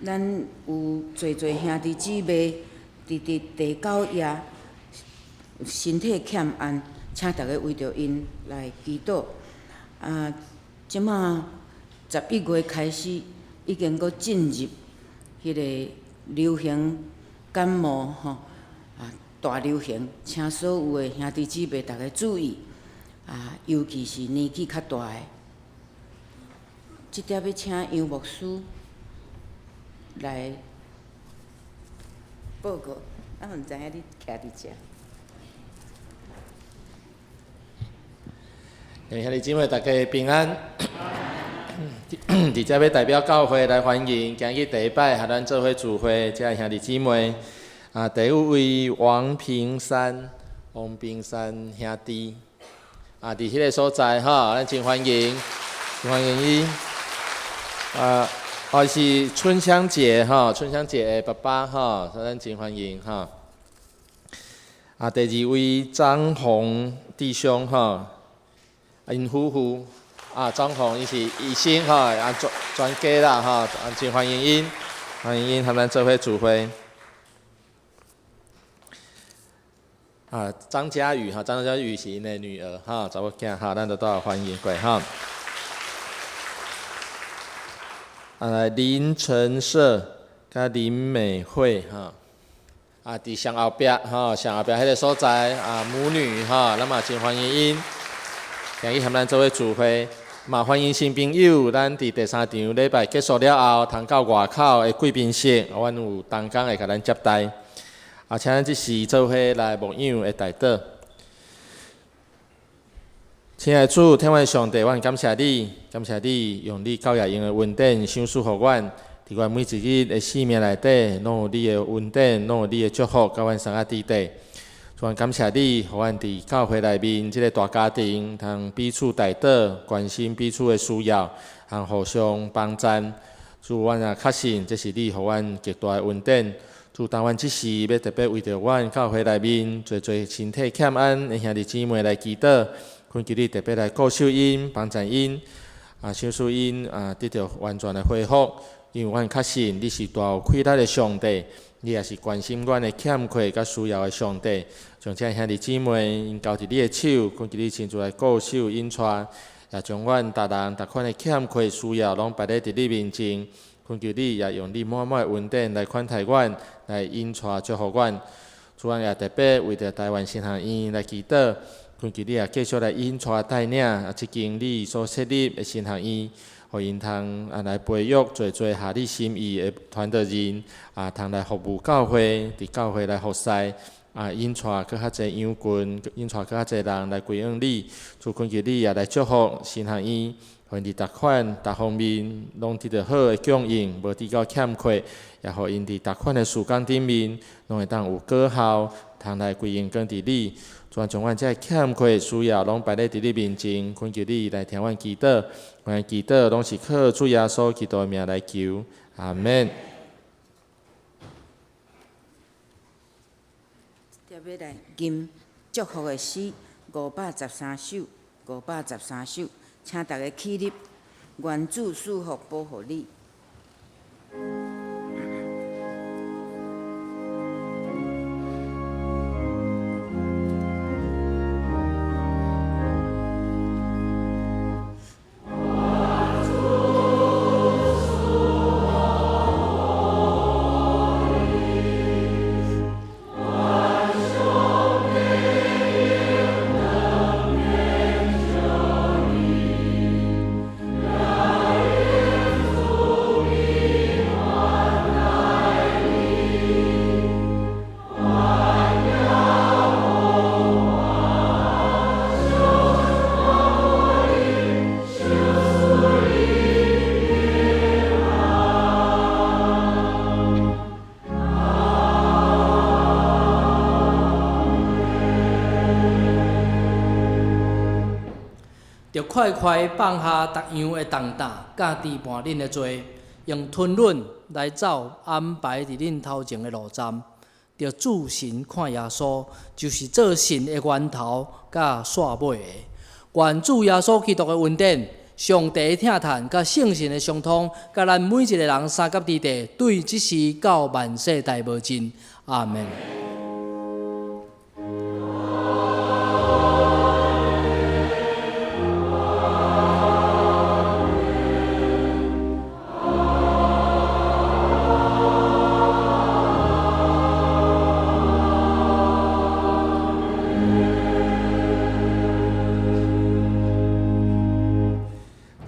咱有濟濟兄弟姊妹佇第九頁身體欠安，請逐家為著𪜶來祈禱。啊，這馬11月開始已經閣進入彼个流行感冒吼，啊，大流行，請所有的兄弟姊妹逐家注意，啊，尤其是年紀較大的。這點欲請楊牧師來報告，啊，毋知影你徛佇遮。兄弟姊妹，大家平安。佇遮欲代表教會來歡迎今日第一擺和咱做伙聚會，遮兄弟姊妹。啊，第五位王平山，王平山兄弟，啊，佇彼个所在吼，咱真歡迎，歡迎伊。啊，伊是春香姐吼，春香姐的爸爸吼，咱真歡迎吼。啊，第二位張宏弟兄吼，𪜶夫婦啊，張宏伊是醫生吼，啊專專家啦吼，啊真歡迎𪜶，歡迎𪜶和咱做伙聚會。啊，張佳宇哈，張佳宇是𪜶的女兒哈，查某囝哈，咱都都歡迎過哈。啊，林晨社佮林美惠哈，啊，佇上後壁吼，上後壁彼个所在啊，母女哈，咱嘛真歡迎𪜶，今日和咱做伙聚會，嘛歡迎新朋友。咱佇第三場禮拜結束了後，通到外口的貴賓室，阮有同工會共咱接待。啊，請咱這時做伙來默想的代禱。親愛的主，天父上帝，阮感謝你，感謝你用你教也用的恩典賞賜予阮，佇阮每一日的生命內底，攏有你的恩典，攏有你的祝福，佮阮相佮佇底。主，感謝你，予阮佇教會內面這个大家庭，通彼此代禱，關心彼此的需要，通互相幫贊。主，阮也確信這是你予阮極大的恩典。主，當阮這時欲特別為著阮教會內面濟濟身體欠安的兄弟姊妹來祈禱，懇求你特別來顧守𪜶、幫贊𪜶，啊，賞賜𪜶啊，得著完全的恢復。因為阮確信你是大有氣力的上帝，你也是關心阮的欠缺佮需要的上帝。將這兄弟姊妹𪜶交佇你的手，懇求你親自來顧守引帶，也將阮逐人逐款的欠缺需要攏擺佇佇你面前。懇求你也用你滿滿的恩典來款待阮，來引帶祝福阮。主，阮也特別為著臺灣神學院來祈禱，懇求你也繼續來引帶帶領啊，這間你所設立的神學院，予𪜶通啊來培育濟濟合你心意的傳道人，啊，通來服務教會，佇教會來服侍，啊，引帶閣較濟羊群，引帶閣較濟人來歸向你。主，懇求你也來祝福神學院。予𪜶佇逐款逐方面攏得著好的供應，無致到欠缺，也予𪜶佇逐款的事工頂面，攏會當有果效，通來歸榮光佇你。主，將阮這个欠缺需要攏擺佇佇你面前，懇求你來聽阮祈禱。阮祈禱攏是靠主耶穌基督的名來求，阿們。特別來吟祝福的詩513首，513首。請大家起立，願主賜福保護你。著快快放下逐樣的重擔，佮纏絆恁的罪，用吞忍來走安排佇恁頭前的路站。著注神看耶穌，就是做信的源頭佮煞尾的。願主耶穌基督的恩典、上帝的疼疼佮聖神的相通，佮咱每一个人相佮佇底，對這時到萬世代無盡。阿們。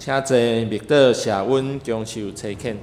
請坐默禱謝恩，享受差遣。